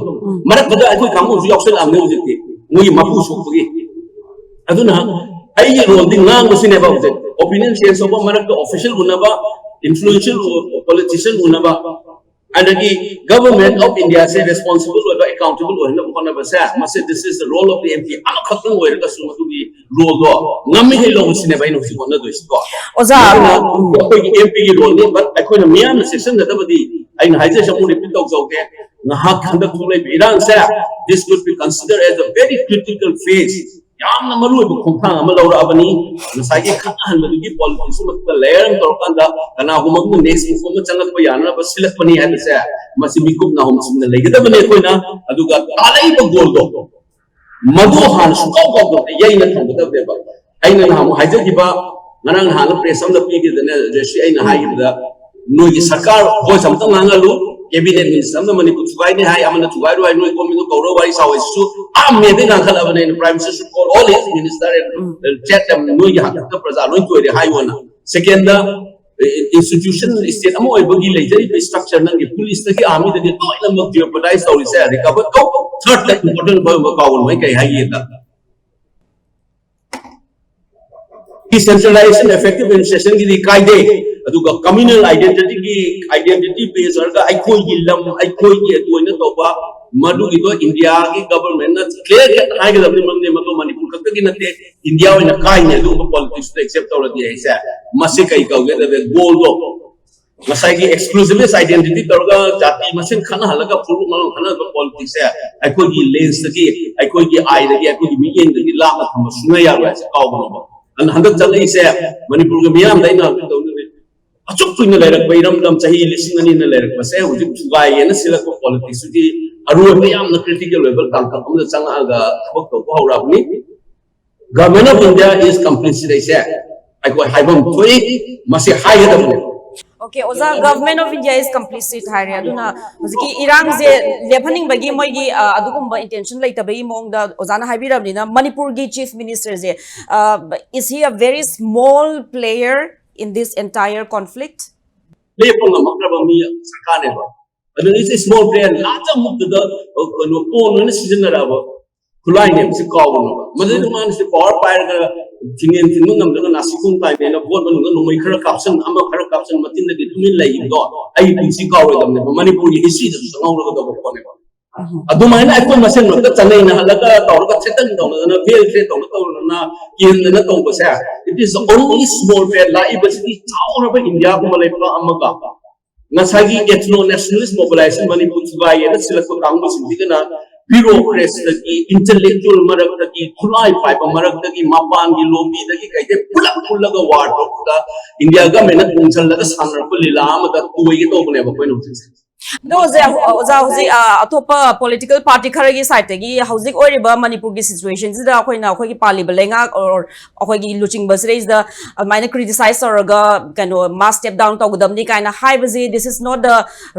ꯃꯔꯛꯇꯨꯗ ꯑꯩꯈꯣꯏ ꯀꯥꯡꯕꯨꯁꯨ ꯌꯥꯎꯁꯜꯂꯛꯑꯕꯅꯤ ꯍꯧꯖꯤꯛꯇꯤ, ꯃꯣꯏꯒꯤ ꯃꯄꯨ ꯁꯣꯛꯄꯒꯤ꯫ ꯑꯗꯨꯅ ꯑꯩꯒꯤ ꯔꯣꯜꯗꯤ ꯉꯥꯡꯕꯁꯤꯅꯦꯕ ꯍꯧꯖꯤꯛ꯫ ꯑꯣꯄꯤꯅꯤꯌꯟ ꯆꯦꯟꯖ ꯇꯧꯕ, ꯃꯔꯛꯇ ꯑꯣꯐꯤꯁꯤꯌꯦꯜ ꯎꯅꯕ, ꯏꯟꯐ꯭ꯂꯨꯌꯦꯟꯁꯤꯌꯦꯜ ꯄꯣꯂꯤꯇꯤꯁꯤꯌꯟ ꯎꯅꯕ, ꯑꯗꯒꯤ ꯒꯚꯔꯟꯃꯦꯟꯠ ꯑꯣꯐ ꯏꯟꯗꯤꯌꯥꯁꯦ ꯔꯦꯁꯄꯣꯟꯁꯤꯕꯜ ꯑꯣꯏꯕ, ꯑꯦꯀꯥꯎꯟꯇꯦꯕꯜ ꯑꯣꯏꯍꯟꯅꯕ ꯍꯣꯠꯅꯕꯁꯦ, ꯃꯁꯤ this is the role of the M P ꯑꯃꯈꯛꯇꯪ ꯑꯣꯏꯔꯒꯁꯨ ꯃꯗꯨꯒꯤ ꯔꯣꯜꯗꯣ ꯉꯝꯃꯤꯈꯩ ꯂꯧꯕꯁꯤꯅꯦꯕ ꯑꯩꯅ ꯍꯧꯖꯤꯛ ꯍꯣꯠꯅꯗꯣꯏꯁꯤꯀꯣ꯫ ꯑꯣꯖꯥ, ꯑꯗꯨꯅ ꯎꯝ꯫ ꯑꯩꯈꯣꯏꯒꯤ ꯑꯦꯝ ꯄꯤꯒꯤ ꯔꯣꯜꯅꯤ, but ꯑꯩꯈꯣꯏꯅ ꯃꯤꯌꯥꯝꯅ ꯆꯦꯛꯁꯤꯟꯒꯗꯕꯗꯤ, ꯑꯩꯅ ꯍꯥꯏꯖꯔꯤꯁꯦ ꯑꯃꯨꯛ ꯔꯤꯄꯤꯠ ꯇꯧꯖꯍꯧꯒꯦ, ꯉꯥꯏꯍꯥꯛ ꯍꯟꯗꯛ ꯊꯣꯛꯂꯛꯏꯕ ꯏꯔꯥꯡꯁꯦ, this could be considered as a very critical phase, ꯌꯥꯝꯅ ꯃꯔꯨꯑꯣꯏꯕ ꯈꯣꯡꯊꯥꯡ ꯑꯃ ꯂꯧꯔꯛꯑꯕꯅꯤ꯫ ꯉꯁꯥꯏꯒꯤ ꯈꯠꯅꯍꯟꯕꯗꯨꯒꯤ ꯄꯣꯂꯤꯇꯤꯛꯁ ꯃꯊꯛꯇ ꯂꯦꯌꯔ ꯑꯃ ꯇꯧꯔꯀꯥꯟꯗ ꯀꯅꯥꯒꯨꯝꯕ ꯑꯃꯅ ꯅꯦꯛꯁ ꯃꯨꯚ ꯑꯃ ꯆꯪꯂꯛꯄ ꯌꯥꯅꯅꯕ ꯁꯤꯜꯂꯛꯄꯅꯤ ꯍꯥꯏꯕꯁꯦ, ꯃꯁꯤ ꯃꯤꯀꯨꯞ ꯅꯥꯍꯨꯝ ꯆꯨꯝꯅ ꯂꯩꯒꯗꯕꯅꯤ ꯑꯩꯈꯣꯏꯅ꯫ ꯑꯗꯨꯒ ꯇꯥꯔꯛꯏꯕ ꯒꯣꯜꯗꯣ ꯃꯗꯨ ꯍꯥꯟꯅ ꯁꯨꯡꯀꯥꯎ ꯀꯥꯎꯗꯕꯗ ꯌꯩꯅ ꯊꯝꯒꯗꯕꯅꯦꯕ꯫ ꯑꯩꯅ ꯅꯍꯥꯟꯃꯨꯛ ꯍꯥꯏꯖꯈꯤꯕ, ꯉꯔꯥꯡ ꯅꯍꯥꯟ ꯄ꯭ꯔꯦꯁ ꯑꯃꯗ ꯄꯤꯈꯤꯗꯅ, ꯖꯣꯏꯁ꯭ꯔꯤ, ꯑꯩꯅ ꯍꯥꯏꯈꯤꯕꯗ, ꯅꯣꯏꯒꯤ ꯁꯔꯀꯥꯔ ꯚꯣꯏꯁ ꯑꯃꯇꯪ ꯉꯥꯡꯍꯜꯂꯨ, ꯀꯦꯕꯤꯅꯦꯠ ꯃꯤꯅꯤꯁꯇꯔ ꯑꯃꯅ ꯃꯅꯤꯄꯨꯔ ꯊꯨꯒꯥꯏꯅꯤ ꯍꯥꯏ, ꯑꯃꯅ ꯊꯨꯒꯥꯏꯔꯣꯏ ꯍꯥꯏ, ꯅꯣꯏ ꯒꯣꯔꯃꯦꯟꯗꯣ ꯀꯧꯔꯣ ꯋꯥꯔꯤ ꯁꯥꯎ ꯍꯥꯏꯁꯤꯁꯨ ꯑꯥ ꯃꯦꯗꯩ ꯉꯥꯡꯈꯠꯂꯕꯅꯦ꯫ ꯑꯩꯅ Prime Minister should call all his minister and, um. And chat them, ꯅꯣꯏꯒꯤ ꯍꯥꯛꯇꯛꯇ ꯄ꯭ꯔꯖꯥ ꯂꯣꯏ ꯇꯣꯏꯔꯦ ꯍꯥꯏꯌꯣꯅ꯫ ꯁꯦꯀꯦꯟꯗ, ꯏꯟꯁꯇꯤꯇ꯭ꯌꯨꯁꯟ ꯁ꯭ꯇꯦꯠ ꯑꯃ ꯑꯣꯏꯕꯒꯤ ꯂꯩꯖꯔꯤꯕ ꯁ꯭ꯇ꯭ꯔꯛꯆꯔ, ꯅꯪꯒꯤ ꯄꯨꯂꯤꯁꯇꯒꯤ ꯑꯥꯔꯃꯤꯗꯒꯤ ꯂꯣꯏꯅꯃꯛ ꯖꯤꯑꯣꯄꯔꯗꯥꯏꯁ ꯇꯧꯔꯤꯁꯦ ꯔꯤꯀꯚꯔ ꯇꯧ꯫ ꯊꯔꯗꯇ ꯏꯝꯄꯣꯔꯇꯦꯟ ꯑꯣꯏꯕ ꯀꯥꯎꯒꯅꯨ, ꯑꯩ ꯀꯩ ꯍꯥꯏꯒꯦꯗ, ꯗꯤꯁꯦꯟꯇ꯭ꯔꯦꯂꯥꯏꯖꯦꯁꯟ, ꯏꯐꯦꯛꯇꯤꯚ ꯑꯦꯗꯃꯤꯅꯤꯁꯇ꯭ꯔꯦꯁꯟꯒꯤꯗꯤ ꯀꯥꯏꯗꯦ꯫ ꯑꯗꯨꯒ ꯀꯝꯃ꯭ꯌꯨꯅꯦꯜ ꯑꯥꯏꯗꯦꯟꯇꯤꯇꯤꯒꯤ, ꯑꯥꯏꯗꯦꯟꯇꯤꯇꯤ ꯕꯦꯁ ꯑꯣꯏꯔꯒ ꯑꯩꯈꯣꯏꯒꯤ ꯂꯝ, ꯑꯩꯈꯣꯏꯒꯤ ꯑꯗꯨ ꯑꯣꯏꯅ ꯇꯧꯕ, ꯃꯗꯨꯒꯤꯗꯣ ꯏꯟꯗꯤꯌꯥꯒꯤ ꯒꯚꯔꯟꯃꯦꯟꯠꯅ ꯀ꯭ꯂꯤꯌꯥꯔ ꯀꯠ ꯍꯥꯏꯒꯗꯕꯅꯤ꯫ ꯃꯔꯝꯗꯤ ꯃꯗꯨ ꯃꯅꯤꯄꯨꯔ ꯈꯛꯇꯒꯤ ꯅꯠꯇꯦ, ꯏꯟꯗꯤꯌꯥ ꯑꯣꯏꯅ ꯀꯥꯏꯅꯤ ꯑꯗꯨꯒꯨꯝꯕ ꯄꯣꯂꯤꯇꯤꯛꯁꯇ ꯑꯦꯛꯁꯦꯞ ꯇꯧꯔꯗꯤ꯫ ꯑꯩꯁꯦ ꯃꯁꯤ ꯀꯩ ꯀꯧꯒꯦꯗ, ꯒꯣꯜꯗꯣ ꯉꯁꯥꯏꯒꯤ ꯑꯦꯛꯁꯀ꯭ꯂꯨꯁꯤꯚꯤꯁ ꯑꯥꯏꯗꯦꯟꯇꯤꯇꯤ ꯇꯧꯔꯒ ꯖꯥꯇꯤ ꯃꯁꯦꯟ ꯈꯠꯅꯍꯜꯂꯒ ꯐꯨꯔꯨꯞ ꯃꯔꯣꯟ ꯈꯠꯅꯍꯟꯕ ꯄꯣꯂꯤꯇꯤꯛꯁꯁꯦ ꯑꯩꯈꯣꯏꯒꯤ ꯂꯦꯟꯁꯇꯒꯤ, ꯑꯩꯈꯣꯏꯒꯤ ꯑꯥꯏꯗꯒꯤ, ꯑꯩꯈꯣꯏꯒꯤ ꯃꯤꯠꯌꯦꯡꯗꯒꯤ ꯂꯥꯞꯅ ꯊꯝꯕ ꯁꯨꯡꯌꯥ ꯌꯥꯔꯣꯏ ꯍꯥꯏꯁꯦ ꯀꯥꯎꯒꯅꯣꯕ꯫ ꯑꯗꯨꯅ ꯍꯟꯗꯛ ꯆꯪꯉꯛꯏꯁꯦ ꯃꯅꯤꯄꯨꯔꯒꯤ ꯃꯤꯌꯥꯝꯗ ꯑꯩꯅ ꯍꯧꯖꯤꯛ ꯇꯧꯅꯤꯡꯉꯤ, ꯑꯁꯨꯛ ꯀꯨꯏꯅ ꯂꯩꯔꯛꯄ ꯏꯔꯝꯗꯝ, ꯆꯍꯤ ꯂꯤꯁꯤꯡ ꯑꯅꯤꯅ ꯂꯩꯔꯛꯄꯁꯦ, ꯍꯧꯖꯤꯛ ꯊꯨꯒꯥꯏꯒꯦꯅ ꯁꯤꯜꯂꯛꯄ ꯄꯣꯂꯤꯇꯤꯛꯁꯇꯨꯗꯤ ꯑꯔꯣꯏꯕ ꯌꯥꯝꯅ ꯀ꯭ꯔꯤꯇꯤꯀꯦꯜ ꯑꯣꯏꯕ ꯇꯥꯡꯀꯛ ꯑꯃꯗ ꯆꯪꯉꯛꯑꯒ ꯊꯕꯛ ꯇꯧꯕ ꯍꯧꯔꯛꯑꯕꯅꯤ꯫ Government of India is complicit ꯍꯥꯏꯁꯦ ꯑꯩꯈꯣꯏ ꯍꯥꯏꯐꯝ ꯊꯣꯛꯏ, ꯃꯁꯤ ꯍꯥꯏꯒꯗꯕꯅꯦ꯫ Okay, ꯑꯣꯖꯥ, Government of India is complicit ꯍꯥꯏꯔꯦ꯫ ꯑꯗꯨꯅ ꯍꯧꯖꯤꯛꯀꯤ ꯏꯔꯥꯡꯁꯦ ꯂꯦꯞꯍꯟꯅꯤꯡꯕꯒꯤ ꯃꯣꯏꯒꯤ ꯑ, ꯑꯗꯨꯒꯨꯝꯕ intention ꯂꯩꯇꯕꯒꯤ ꯃꯑꯣꯡꯗ ꯑꯣꯖꯥꯅ ꯍꯥꯏꯕꯤꯔꯕꯅꯤꯅ, ꯃꯅꯤꯄꯨꯔꯒꯤ Chief Minister say, uh, is he a very small player in this entire conflict? ꯂꯦꯞꯄ ꯉꯝꯃꯛꯇ꯭ꯔꯕ ꯃꯤ ꯁꯔꯀꯥꯔꯅꯦꯕ꯫ ꯑꯗꯨꯅ it's a small player, larger ꯃꯛꯇꯗ ꯀꯩꯅꯣ ꯄꯣꯟ ꯑꯣꯏꯅ ꯁꯤꯖꯤꯟꯅꯔꯛꯑꯕ ꯈꯨꯠꯂꯥꯏꯅꯦꯕ꯫ ꯁꯤ ꯀꯥꯎꯒꯅꯣꯕ꯫ ꯃꯗꯨꯗ ꯃꯥꯅ ꯁꯤ ꯄꯋꯥꯔ ꯄꯥꯏꯔꯒ ꯊꯤꯡꯉꯦꯟ ꯊꯤꯡꯕ ꯉꯝꯗ꯭ꯔꯒ ꯅꯥꯁꯤꯈꯣꯡ ꯇꯥꯏꯅꯦꯅ ꯚꯣꯠ ꯃꯅꯨꯡꯗ ꯅꯣꯡꯃꯩ ꯈꯔ ꯀꯥꯞꯁꯟ, ꯑꯃ ꯈꯔ ꯀꯥꯞꯁꯟ, ꯃꯆꯤꯟꯗꯒꯤ ꯇꯨꯃꯤꯟ ꯂꯩꯈꯤꯕꯗꯣ ꯑꯩ ꯄꯨꯟꯁꯤ ꯀꯥꯎꯔꯣꯏꯗꯕꯅꯦꯕ꯫ ꯃꯅꯤꯄꯨꯔꯒꯤ ꯍꯤꯁꯇ꯭ꯔꯤꯗꯁꯨ ꯆꯪꯍꯧꯔꯒꯗꯕ ꯄꯣꯠꯅꯦꯕ꯫ ꯑꯗꯨꯃꯥꯏꯅ ꯑꯩꯈꯣꯏ ꯃꯁꯦꯟ ꯃꯔꯛꯇ ꯆꯠꯅꯩꯅꯍꯜꯂꯒ ꯇꯧꯔꯒ ꯊꯦꯇꯟ ꯇꯧꯅꯗꯅ, ꯕꯦꯜ ꯊ꯭ꯔꯦꯠ ꯇꯧꯅ ꯇꯧꯅꯗꯅ ꯀꯦꯟꯗꯅ ꯇꯧꯕꯁꯦ, it is the only small player꯫ ꯂꯥꯛꯏꯕꯁꯤꯗꯤ ꯆꯥꯎꯔꯕ ꯏꯟꯗꯤꯌꯥꯒꯨꯝꯕ ꯂꯩꯕꯥꯛ ꯑꯃꯒ ꯉꯁꯥꯏꯒꯤ ethno nationalist mobilization Manipur ꯊꯨꯒꯥꯏꯒꯦꯅ ꯁꯤꯜꯂꯛꯄ ꯀꯥꯡꯕꯨꯁꯤꯡꯁꯤꯒꯅ bureaucrats ꯇꯒꯤ, intellectual ꯃꯔꯛꯇꯒꯤ, ꯈꯨꯠꯂꯥꯏ ꯄꯥꯏꯕ ꯃꯔꯛꯇꯒꯤ, ꯃꯄꯥꯟꯒꯤ ꯂꯣꯕꯤꯗꯒꯤ ꯀꯩꯗꯩ ꯄꯨꯂꯞ ꯄꯨꯜꯂꯒ ꯋꯥꯔ ꯇꯧꯕꯗ ꯏꯟꯗꯤꯌꯥ ꯒꯃꯦꯟꯅ ꯇꯣꯡꯁꯤꯜꯂꯒ ꯁꯥꯟꯅꯔꯛꯄ ꯂꯤꯂꯥ ꯑꯃꯗ ꯇꯣꯏꯒꯦ ꯇꯧꯕꯅꯦꯕ ꯑꯩꯈꯣꯏꯅ ꯍꯧꯖꯤꯛꯁꯦ꯫ ꯑꯗꯣ ꯍꯧꯖꯤꯛ, ꯑꯣꯖꯥ, ꯍꯧꯖꯤꯛ ꯑ, ꯑꯇꯣꯞꯄ ꯄꯣꯂꯤꯇꯤꯀꯦꯜ ꯄꯥꯔꯇꯤ ꯈꯔꯒꯤ ꯁꯥꯏꯠꯇꯒꯤ ꯍꯧꯖꯤꯛ ꯑꯣꯏꯔꯤꯕ ꯃꯅꯤꯄꯨꯔꯒꯤ ꯁꯤꯆꯨꯋꯦꯁꯟꯁꯤꯗ ꯑꯩꯈꯣꯏꯅ ꯑꯩꯈꯣꯏꯒꯤ ꯄꯥꯜꯂꯤꯕ ꯂꯩꯉꯥꯛ or ꯑꯩꯈꯣꯏꯒꯤ ꯂꯨꯆꯤꯡꯕ ꯁꯤꯗꯩꯁꯤꯗ ꯑꯗꯨꯃꯥꯏꯅ ꯀ꯭ꯔꯤꯇꯤꯁꯥꯏꯁ ꯇꯧꯔꯒ ꯀꯩꯅꯣ mass step down ꯇꯧꯒꯗꯕꯅꯤ ꯀꯥꯏꯅ ꯍꯥꯏꯕꯁꯤ, this is not the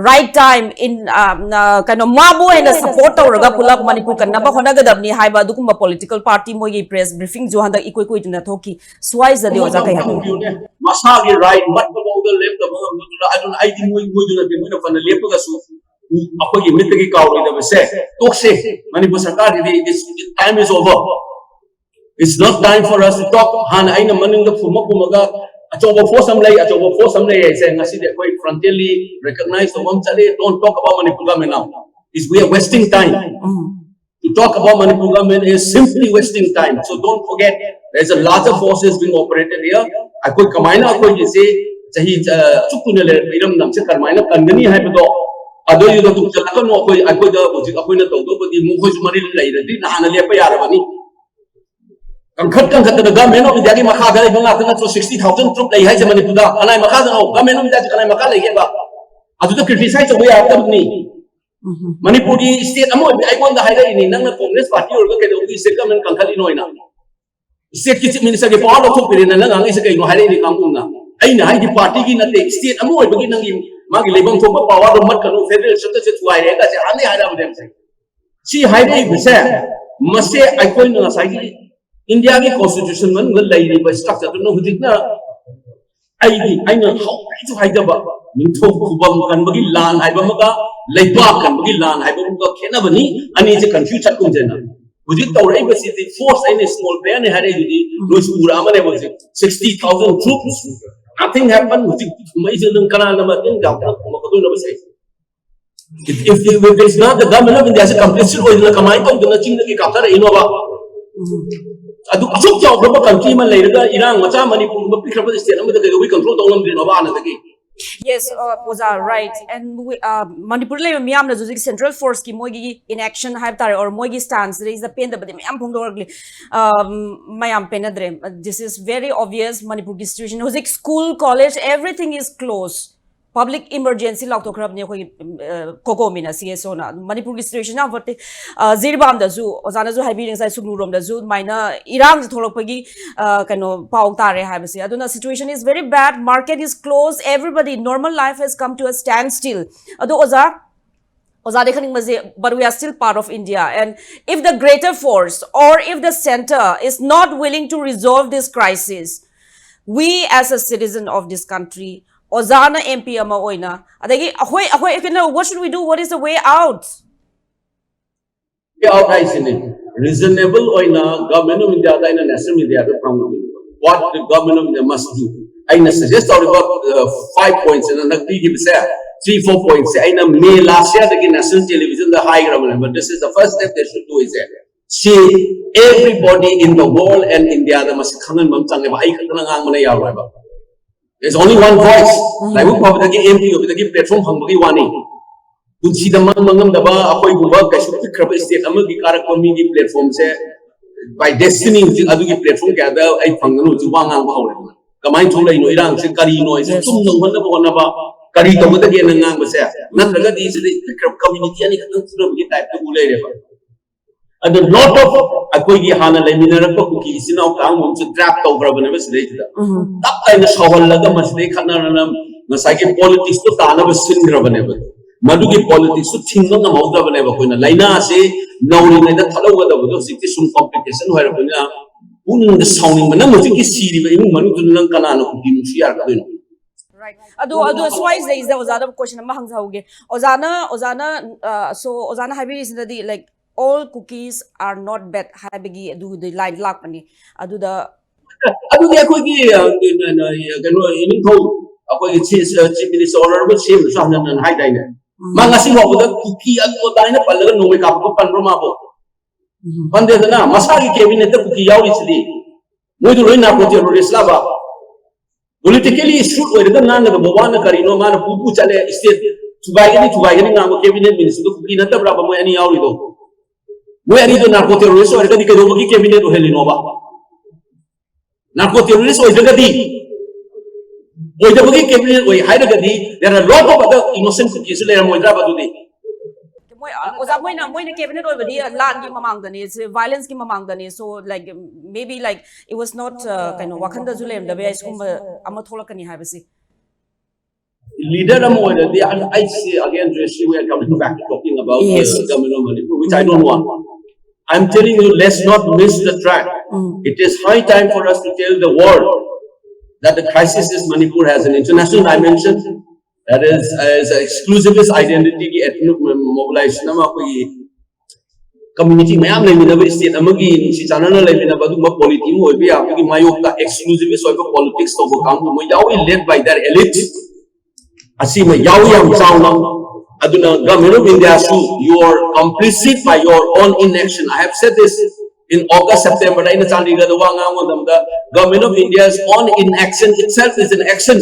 right time in, ꯑ, ꯑ, ꯀꯩꯅꯣ, ꯃꯥꯕꯨ ꯑꯣꯏꯅ ꯁꯄꯣꯔꯠ ꯇꯧꯔꯒ ꯄꯨꯂꯞ ꯃꯅꯤꯄꯨꯔ ꯀꯟꯅꯕ ꯍꯣꯠꯅꯒꯗꯕꯅꯤ ꯍꯥꯏꯕ ꯑꯗꯨꯒꯨꯝꯕ ꯄꯣꯂꯤꯇꯤꯀꯦꯜ ꯄꯥꯔꯇꯤ ꯃꯣꯏꯒꯤ ꯄ꯭ꯔꯦꯁ ꯕ꯭ꯔꯤꯐꯤꯡꯁꯨ ꯍꯟꯗꯛ ꯏꯀꯨꯏ ꯀꯨꯏꯗꯅ ꯊꯣꯛꯈꯤ꯫ ꯁ꯭ꯋꯥꯏꯁꯤꯗꯗꯤ ꯑꯣꯖꯥ ꯀꯩ ꯍꯥꯏꯕꯤꯅꯤ? ꯃꯁꯥꯒꯤ ꯔꯥꯏꯠ ꯃꯠꯄꯐꯥꯎꯗ ꯂꯦꯞꯇꯕ ꯉꯝꯕꯗꯨꯅ, ꯑꯗꯨꯅ ꯑꯩꯗꯤ ꯃꯣꯏ, ꯃꯣꯏꯗꯨꯅꯗꯤ ꯃꯣꯏꯅ ꯐꯅ ꯂꯦꯞꯄꯒꯁꯨ ꯑꯩꯈꯣꯏꯒꯤ ꯃꯤꯠꯇꯒꯤ ꯀꯥꯎꯔꯣꯏꯗꯕꯁꯦ꯫ ꯇꯣꯛꯁꯦ, Manipur ꯁꯔꯀꯥꯔꯒꯤꯗꯤ this time is over, it's not time for us to talk꯫ ꯍꯥꯟꯅ ꯑꯩꯅ ꯃꯅꯤꯡꯗ ꯐꯨꯝꯃ ꯐꯨꯝꯃꯒ ꯑꯆꯧꯕ ꯐꯣꯔꯁ ꯑꯃ ꯂꯩ, ꯑꯆꯧꯕ ꯐꯣꯔꯁ ꯑꯃ ꯂꯩ ꯍꯥꯏꯁꯦ ꯉꯁꯤꯗꯤ ꯑꯩꯈꯣꯏ ꯐ꯭ꯔꯟꯇꯦꯜꯂꯤ ꯔꯤꯀꯛꯅꯥꯏꯁ ꯇꯧꯕ ꯑꯃ ꯆꯠꯂꯦ꯫ Don't talk about Manipur government now, is we are wasting time꯫ To talk about Manipur government is simply wasting time. So don't forget, there is a larger forces being operated here. ꯑꯩꯈꯣꯏ ꯀꯃꯥꯏꯅ ꯑꯩꯈꯣꯏꯒꯤꯁꯦ ꯆꯍꯤ ꯑ, ꯑꯁꯨꯛ ꯀꯨꯏꯅ ꯂꯩꯔꯛꯄ ꯏꯔꯝꯗꯝꯁꯦ ꯀꯃꯥꯏꯅ ꯀꯟꯒꯅꯤ ꯍꯥꯏꯕꯗꯣ ꯑꯗꯨꯏꯗꯨꯗ ꯇꯨꯡꯁꯤꯜꯂꯛꯀꯅꯨ꯫ ꯑꯩꯈꯣꯏ, ꯑꯩꯈꯣꯏꯗ ꯍꯧꯖꯤꯛ ꯑꯩꯈꯣꯏꯅ ꯇꯧꯗꯧꯕꯗꯤ ꯃꯈꯣꯏꯁꯨ ꯃꯔꯤ ꯂꯩꯔꯗꯤ ꯅꯍꯥꯟꯅ ꯂꯦꯞꯄ ꯌꯥꯔꯕꯅꯤ꯫ ꯀꯟꯈꯠ ꯀꯟꯈꯠꯇꯅ Government of India ꯒꯤ ꯃꯈꯥꯗ ꯂꯩꯕ ꯉꯥꯛꯇ ꯅꯠꯇ꯭ꯔꯣ? Sixty thousand troop ꯂꯩ ꯍꯥꯏꯁꯦ ꯃꯅꯤꯄꯨꯔꯗ꯫ ꯀꯅꯥꯏ ꯃꯈꯥꯗꯅꯣ? Government of India ꯁꯦ ꯀꯅꯥꯏ ꯃꯈꯥ ꯂꯩꯒꯦꯕ? ꯑꯗꯨꯗ criticize ꯇꯧꯕ ꯌꯥꯔꯛꯇꯕꯅꯤ꯫ ꯃꯅꯤꯄꯨꯔꯒꯤ state ꯑꯃ ꯑꯣꯏꯕ ꯑꯩꯉꯣꯟꯗ ꯍꯥꯏꯔꯛꯏꯅꯤ, "ꯅꯪꯅ Congress party ꯑꯣꯏꯔꯒ ꯀꯩꯗꯧꯕꯒꯤ state government ꯀꯟꯈꯠꯂꯤꯅꯣ?" ꯍꯥꯏꯅ꯫ State ꯀꯤ chief minister ꯒꯤ power ꯂꯧꯊꯣꯛꯄꯤꯔꯦꯅ ꯅꯪ ꯉꯥꯡꯉꯛꯏꯁꯦ ꯀꯩꯅꯣ ꯍꯥꯏꯔꯛꯏꯅꯤ ꯀꯥꯡꯕꯨꯅ꯫ ꯑꯩꯅ ꯍꯥꯏꯗꯤ party ꯒꯤ ꯅꯠꯇꯦ, state ꯑꯃ ꯑꯣꯏꯕꯒꯤ ꯅꯪꯒꯤ ꯃꯥꯒꯤ ꯂꯩꯐꯝ ꯊꯣꯛꯄ power ꯗꯣ ꯃꯠꯀꯅꯨ, federal structure ꯁꯦ ꯊꯨꯒꯥꯏꯔꯦ ꯍꯥꯏꯕꯁꯦ ꯍꯥꯟꯅꯗꯩ ꯍꯥꯏꯔꯛꯑꯕꯅꯦꯕꯁꯦ꯫ ꯁꯤ ꯍꯥꯏꯔꯛꯏꯕꯁꯦ, ꯃꯁꯦ ꯑꯩꯈꯣꯏꯅ ꯉꯁꯥꯏꯒꯤ India ꯒꯤ constitution ꯃꯅꯨꯡꯗ ꯂꯩꯔꯤꯕ structure ꯗꯨꯅ ꯍꯧꯖꯤꯛꯅ ꯑꯩꯒꯤ, ꯑꯩꯅ ꯍꯧꯖꯤꯛꯁꯨ ꯍꯥꯏꯖꯕ ꯅꯤꯡꯊꯧ ꯈꯨꯕꯝ ꯀꯟꯕꯒꯤ ꯂꯥꯟ ꯍꯥꯏꯕ ꯑꯃꯒ ꯂꯩꯕꯥꯛ ꯀꯟꯕꯒꯤ ꯂꯥꯟ ꯍꯥꯏꯕ ꯑꯃꯒ ꯈꯦꯠꯅꯕꯅꯤ꯫ ꯑꯅꯤꯁꯦ confuse ꯆꯠꯀꯨꯝꯁꯦꯅ꯫ ꯍꯧꯖꯤꯛ ꯇꯧꯔꯛꯏꯕꯁꯤꯗꯤ force, ꯑꯩꯅ small player ꯅꯦ ꯍꯥꯏꯔꯛꯏꯗꯨꯗꯤ ꯅꯣꯏꯁꯨ ꯎꯔꯛꯑꯃꯅꯦꯕ꯫ ꯍꯧꯖꯤꯛ sixty thousand troops, nothing happen꯫ ꯍꯧꯖꯤꯛ ꯃꯩꯁꯦ ꯑꯗꯨꯝ ꯀꯅꯥꯅ ꯃꯇꯦꯡ ꯌꯥꯎꯗꯅ ꯈꯨꯝꯃꯛꯀꯗꯣꯏꯅꯣꯕꯁꯦ? If, if, if it's not the Government of India say complicit ꯑꯣꯏꯗꯅ ꯀꯃꯥꯏꯅ ꯇꯧꯗꯅ ꯆꯤꯡꯗꯒꯤ ꯀꯥꯞꯊꯔꯛꯏꯅꯣꯕ? ꯑꯗꯨ ꯑꯁꯨꯛ ꯆꯥꯎꯈ꯭ꯔꯕ country ꯑꯃ ꯂꯩꯔꯒ ꯏꯔꯥꯡ ꯃꯆꯥ ꯃꯅꯤꯄꯨꯔꯒꯨꯝꯕ ꯄꯤꯛꯈ꯭ꯔꯕ state ꯑꯃꯗ ꯀꯩꯗꯧꯕꯩ control ꯇꯧ ꯉꯝꯗ꯭ꯔꯤꯅꯣꯕ ꯍꯥꯟꯅꯗꯒꯤ? Yes, uh, ꯑꯣꯖꯥ, right. And we, uh, ꯃꯅꯤꯄꯨꯔꯗ ꯂꯩꯕ ꯃꯤꯌꯥꯝꯅꯁꯨ ꯍꯧꯖꯤꯛ central force ꯀꯤ ꯃꯣꯏꯒꯤ inaction ꯍꯥꯏꯕ ꯇꯥꯔꯦ, or ꯃꯣꯏꯒꯤ stance ꯁꯤꯗꯩꯁꯤꯗ ꯄꯦꯟꯗꯕꯗꯤ ꯃꯌꯥꯝ ꯐꯣꯡꯗꯣꯔꯛꯂꯤ꯫ Um, ꯃꯌꯥꯝ ꯄꯦꯟꯅꯗ꯭ꯔꯦ꯫ This is very obvious, ꯃꯅꯤꯄꯨꯔꯒꯤ situation ꯍꯧꯖꯤꯛ school, college, everything is closed. Public emergency ꯂꯥꯎꯊꯣꯛꯈ꯭ꯔꯕꯅꯤ ꯑꯩꯈꯣꯏꯒꯤ, ꯑ, COCOMI ꯅ, CSO ꯅ꯫ ꯃꯅꯤꯄꯨꯔꯒꯤ situation ꯌꯥꯝ ꯐꯠꯇꯦ꯫ ꯑ, ꯖꯤꯔꯤꯕꯥꯝꯗꯁꯨ ꯑꯣꯖꯥꯅꯁꯨ ꯍꯥꯏꯕꯤꯔꯦ ꯉꯁꯥꯏ, ꯁꯨꯒꯅꯨꯔꯣꯝꯗꯁꯨ ꯑꯗꯨꯃꯥꯏꯅ ꯏꯔꯥꯡꯁꯦ ꯊꯣꯛꯂꯛꯄꯒꯤ, ꯑ, ꯀꯩꯅꯣ, ꯄꯥꯎ ꯇꯥꯔꯦ ꯍꯥꯏꯕꯁꯦ꯫ ꯑꯗꯨꯅ situation is very bad, market is closed, everybody, normal life has come to a standstill. ꯑꯗꯣ ꯑꯣꯖꯥ, ꯑꯣꯖꯥꯗꯤ ꯈꯪꯅꯤꯡꯕꯁꯦ, but we are still part of India, and if the greater force or if the center is not willing to resolve this crisis, we as a citizen of this country, ꯑꯣꯖꯥꯅ MP ꯑꯃ ꯑꯣꯏꯅ, ꯑꯗꯒꯤ ꯑꯩꯈꯣꯏ, ꯑꯩꯈꯣꯏ, you know, what should we do? What is the way out? Way out ꯍꯥꯏꯁꯤꯅꯤ, reasonable ꯑꯣꯏꯅ Government of India ꯗ ꯑꯩꯅ national media ꯗ ꯐꯪꯕꯅꯤ꯫ What the Government of India must do? ꯑꯩꯅ suggest ꯇꯧꯔꯤꯕ, uh, five points ꯁꯤꯅ ꯅꯪ ꯄꯤꯈꯤꯕꯁꯦ, three four points ꯁꯦ ꯑꯩꯅ May last year ꯗꯒꯤ national television ꯗ ꯍꯥꯏꯈ꯭ꯔꯕꯅꯦ, but this is the first step they should do is that, see, everybody in the world and India ꯗ ꯃꯁꯤ ꯈꯪꯍꯟꯕ ꯑꯃ ꯆꯪꯉꯦꯕ꯫ ꯑꯩ ꯈꯛꯇꯅ ꯉꯥꯡꯕꯅ ꯌꯥꯔꯣꯏꯕ꯫ There's only one voice. ꯂꯥꯏꯕꯛ ꯐꯕꯗꯒꯤ MP ꯑꯣꯏꯕꯗꯒꯤ platform ꯐꯪꯕꯒꯤ ꯋꯥꯅꯤ꯫ ꯄꯨꯟꯁꯤꯗ ꯃꯪꯕ ꯉꯝꯗꯕ ꯑꯩꯈꯣꯏꯒꯨꯝꯕ ꯀꯩꯁꯨ ꯄꯤꯛꯈ꯭ꯔꯕ state ꯑꯃꯒꯤ ꯀꯥꯔꯛꯄ ꯃꯤꯒꯤ platform ꯁꯦ By destiny ꯍꯧꯖꯤꯛ ꯑꯗꯨꯒꯤ platform ꯀꯌꯥꯗ ꯑꯩ ꯐꯪꯗꯅ ꯍꯧꯖꯤꯛ ꯋꯥ ꯉꯥꯡꯕ ꯍꯧꯔꯦꯗꯅ꯫ ꯀꯃꯥꯏꯅ ꯊꯣꯛꯂꯛꯏꯅꯣ ꯏꯔꯥꯡꯁꯦ, ꯀꯔꯤꯅꯣ ꯍꯥꯏꯁꯦ ꯆꯨꯝꯅ ꯎꯍꯟꯅꯕ ꯍꯣꯠꯅꯕ, ꯀꯔꯤ ꯇꯧꯒꯗꯒꯦꯅ ꯉꯥꯡꯕꯁꯦ? ꯅꯠꯇ꯭ꯔꯒꯗꯤ ꯁꯤꯗꯤ community ꯑꯅꯤꯈꯛꯇꯪ ꯐꯨꯅꯕꯒꯤ type ꯇ ꯎ ꯂꯩꯔꯦꯕ꯫ ꯑꯗ lot of ꯑꯩꯈꯣꯏꯒꯤ ꯍꯥꯟꯅ ꯂꯩꯃꯤꯟꯅꯔꯛꯄ ꯀꯨꯀꯤ ꯏꯆꯤꯟ ꯏꯅꯥꯎ ꯀꯥꯡꯕꯨ ꯑꯃꯁꯨ trap ꯇꯧꯈ꯭ꯔꯕꯅꯦꯕ ꯁꯤꯗꯩꯁꯤꯗ꯫ ꯇꯞ ꯇꯥꯏꯅ ꯁꯥꯎꯍꯜꯂꯒ ꯃꯁꯤꯗꯩ ꯈꯠꯅꯔꯅ ꯉꯁꯥꯏꯒꯤ politics ꯇꯣ ꯇꯥꯅꯕ ꯁꯤꯟꯈ꯭ꯔꯕꯅꯦꯕ꯫ ꯃꯗꯨꯒꯤ politics ꯇꯨ ꯊꯤꯡꯕ ꯉꯝꯍꯧꯗ꯭ꯔꯕꯅꯦꯕ ꯑꯩꯈꯣꯏꯅ꯫ ꯂꯥꯏꯅꯥꯁꯤ ꯅꯧꯔꯤꯉꯩꯗ ꯊꯠꯍꯧꯒꯗꯕꯗꯣ ꯍꯧꯖꯤꯛꯇꯤ ꯁꯨꯝ complication ꯑꯣꯏꯔꯛꯄꯅꯤꯅ ꯄꯨꯛꯅꯤꯡꯗ ꯁꯥꯎꯅꯤꯡꯕ꯫ ꯅꯪ ꯍꯧꯖꯤꯛꯀꯤ ꯁꯤꯔꯤꯕ ꯏꯃꯨꯡ ꯃꯅꯨꯡꯗꯨꯅ ꯅꯪ ꯀꯅꯥꯅ ꯀꯨꯀꯤ ꯅꯨꯡꯁꯤ ꯌꯥꯔꯛꯀꯗꯣꯏꯅꯣ? Right. ꯑꯗꯣ ꯑꯗꯣ ꯁ꯭ꯋꯥꯏꯁꯤꯗꯩꯁꯤꯗ ꯑꯣꯖꯥꯗ question ꯑꯃ ꯍꯪꯖꯍꯧꯒꯦ꯫ ꯑꯣꯖꯥꯅ ꯑꯣꯖꯥꯅ ꯑ, so ꯑꯣꯖꯥꯅ ꯍꯥꯏꯕꯤꯔꯤꯁꯤꯅꯗꯤ like all cookies are not bad ꯍꯥꯏꯕꯒꯤ ꯑꯗꯨꯒꯤ line ꯂꯥꯛꯄꯅꯤ꯫ ꯑꯗꯨꯗ ꯑꯗꯨꯗꯤ ꯑꯩꯈꯣꯏꯒꯤ ꯑ, ꯀꯩꯅꯣ ꯏꯅꯤꯡꯊꯧ ꯑꯩꯈꯣꯏꯒꯤ chief minister honourable ꯁꯤ ꯑꯦꯝ ꯅꯁꯨ ꯍꯟꯖꯟ ꯍꯟꯖꯟ ꯍꯥꯏꯗꯥꯏꯅꯦ? ꯃꯥ ꯉꯁꯤ ꯐꯥꯎꯕꯗ ꯀꯨꯀꯤ ꯑꯗꯨ ꯑꯗꯥ ꯍꯥꯏꯅ ꯄꯜꯂꯒ ꯅꯣꯡꯃꯩ ꯀꯥꯞꯄꯛꯄ ꯄꯟꯕ꯭ꯔꯣ ꯃꯥꯕꯨ? ꯄꯟꯗꯦꯗꯅ꯫ ꯃꯁꯥꯒꯤ cabinet ꯇ ꯀꯨꯀꯤ ꯌꯥꯎꯔꯤꯁꯤꯗꯤ꯫ ꯃꯣꯏꯗꯨ ꯂꯣꯏ narco terrorist ꯂꯥꯕ? Politically astute ꯑꯣꯏꯔꯒ ꯉꯥꯡꯒꯗꯕ ꯋꯥꯅ ꯀꯔꯤꯅꯣ? ꯃꯥꯅ ꯄꯨ ꯄꯨ ꯆꯠꯂꯦ, state ꯊꯨꯒꯥꯏꯒꯅꯤ ꯊꯨꯒꯥꯏꯒꯅꯤ ꯉꯥꯡꯕ cabinet minister ꯗꯨ ꯀꯨꯀꯤ ꯅꯠꯇꯕ꯭ꯔꯥꯕ ꯃꯣꯏ ꯑꯅꯤ ꯌꯥꯎꯔꯤꯗꯣ? ꯃꯣꯏ ꯑꯅꯤꯗꯣ narco terrorist ꯑꯣꯏꯔꯒꯗꯤ ꯀꯩꯗꯧꯕꯒꯤ cabinet ꯑꯣꯏꯍꯜꯂꯤꯅꯣꯕ? Narco terrorist ꯑꯣꯏꯗ꯭ꯔꯒꯗꯤ, ꯑꯣꯏꯗꯕꯒꯤ cabinet ꯑꯣꯏ ꯍꯥꯏꯔꯒꯗꯤ there are lot of other innocent cookies ꯁꯨ ꯂꯩꯔꯝꯃꯣꯏꯗ꯭ꯔꯥꯕ ꯑꯗꯨꯗꯤ? ꯃꯣꯏ ꯑ, ꯑꯣꯖꯥ ꯃꯣꯏꯅ ꯃꯣꯏꯅ cabinet ꯑꯣꯏꯕꯗꯤ ꯂꯥꯟꯒꯤ ꯃꯃꯥꯡꯗꯅꯤ, violence ꯀꯤ ꯃꯃꯥꯡꯗꯅꯤ, so like maybe like it was not uh, ꯀꯩꯅꯣ ꯋꯥꯈꯟꯗꯁꯨ ꯂꯩꯔꯝꯗꯕ ꯌꯥꯏ ꯁꯤꯒꯨꯝꯕ ꯑꯃ ꯊꯣꯛꯂꯛꯀꯅꯤ ꯍꯥꯏꯕꯁꯤ꯫ Leader ꯑꯃ ꯑꯣꯏꯔꯗꯤ ꯑꯩ ꯑꯩꯁꯦ again Jayashree, we are coming back to talking about Yes. uh, Government of Manipur, which I don't want. I'm telling you, let's not miss the track. It is high time for us to tell the world that the crisis is Manipur has an international dimension. That is, as an exclusivist identity ꯒꯤ ethnic mobilization ꯑꯃ ꯑꯩꯈꯣꯏꯒꯤ community ꯃꯌꯥꯝ ꯂꯩꯃꯤꯟꯅꯕ state ꯑꯃꯒꯤ ꯅꯨꯡꯁꯤ ꯆꯥꯟꯅꯅ ꯂꯩꯃꯤꯟꯅꯕ ꯑꯗꯨꯒꯨꯝꯕ polity ꯑꯃ ꯑꯣꯏꯕ ꯌꯥꯕꯒꯤ ꯃꯥꯌꯣꯛꯇ exclusivist ꯑꯣꯏꯕ politics ꯇꯧꯕ ꯀꯥꯡꯕꯨ ꯑꯃ ꯌꯥꯎꯏ, led by their elite. ꯑꯁꯤꯃ ꯌꯥꯎꯏ ꯌꯥꯝ ꯆꯥꯎꯅ꯫ ꯑꯗꯨꯅ Government of India ꯁꯨ, you are complicit by your own inaction. I have said this in August, September ꯗ ꯑꯩꯅ ꯆꯥꯟꯗꯤꯒꯔꯗ ꯋꯥ ꯉꯥꯡꯕ ꯃꯇꯝꯗ, Government of India's own inaction itself is an action.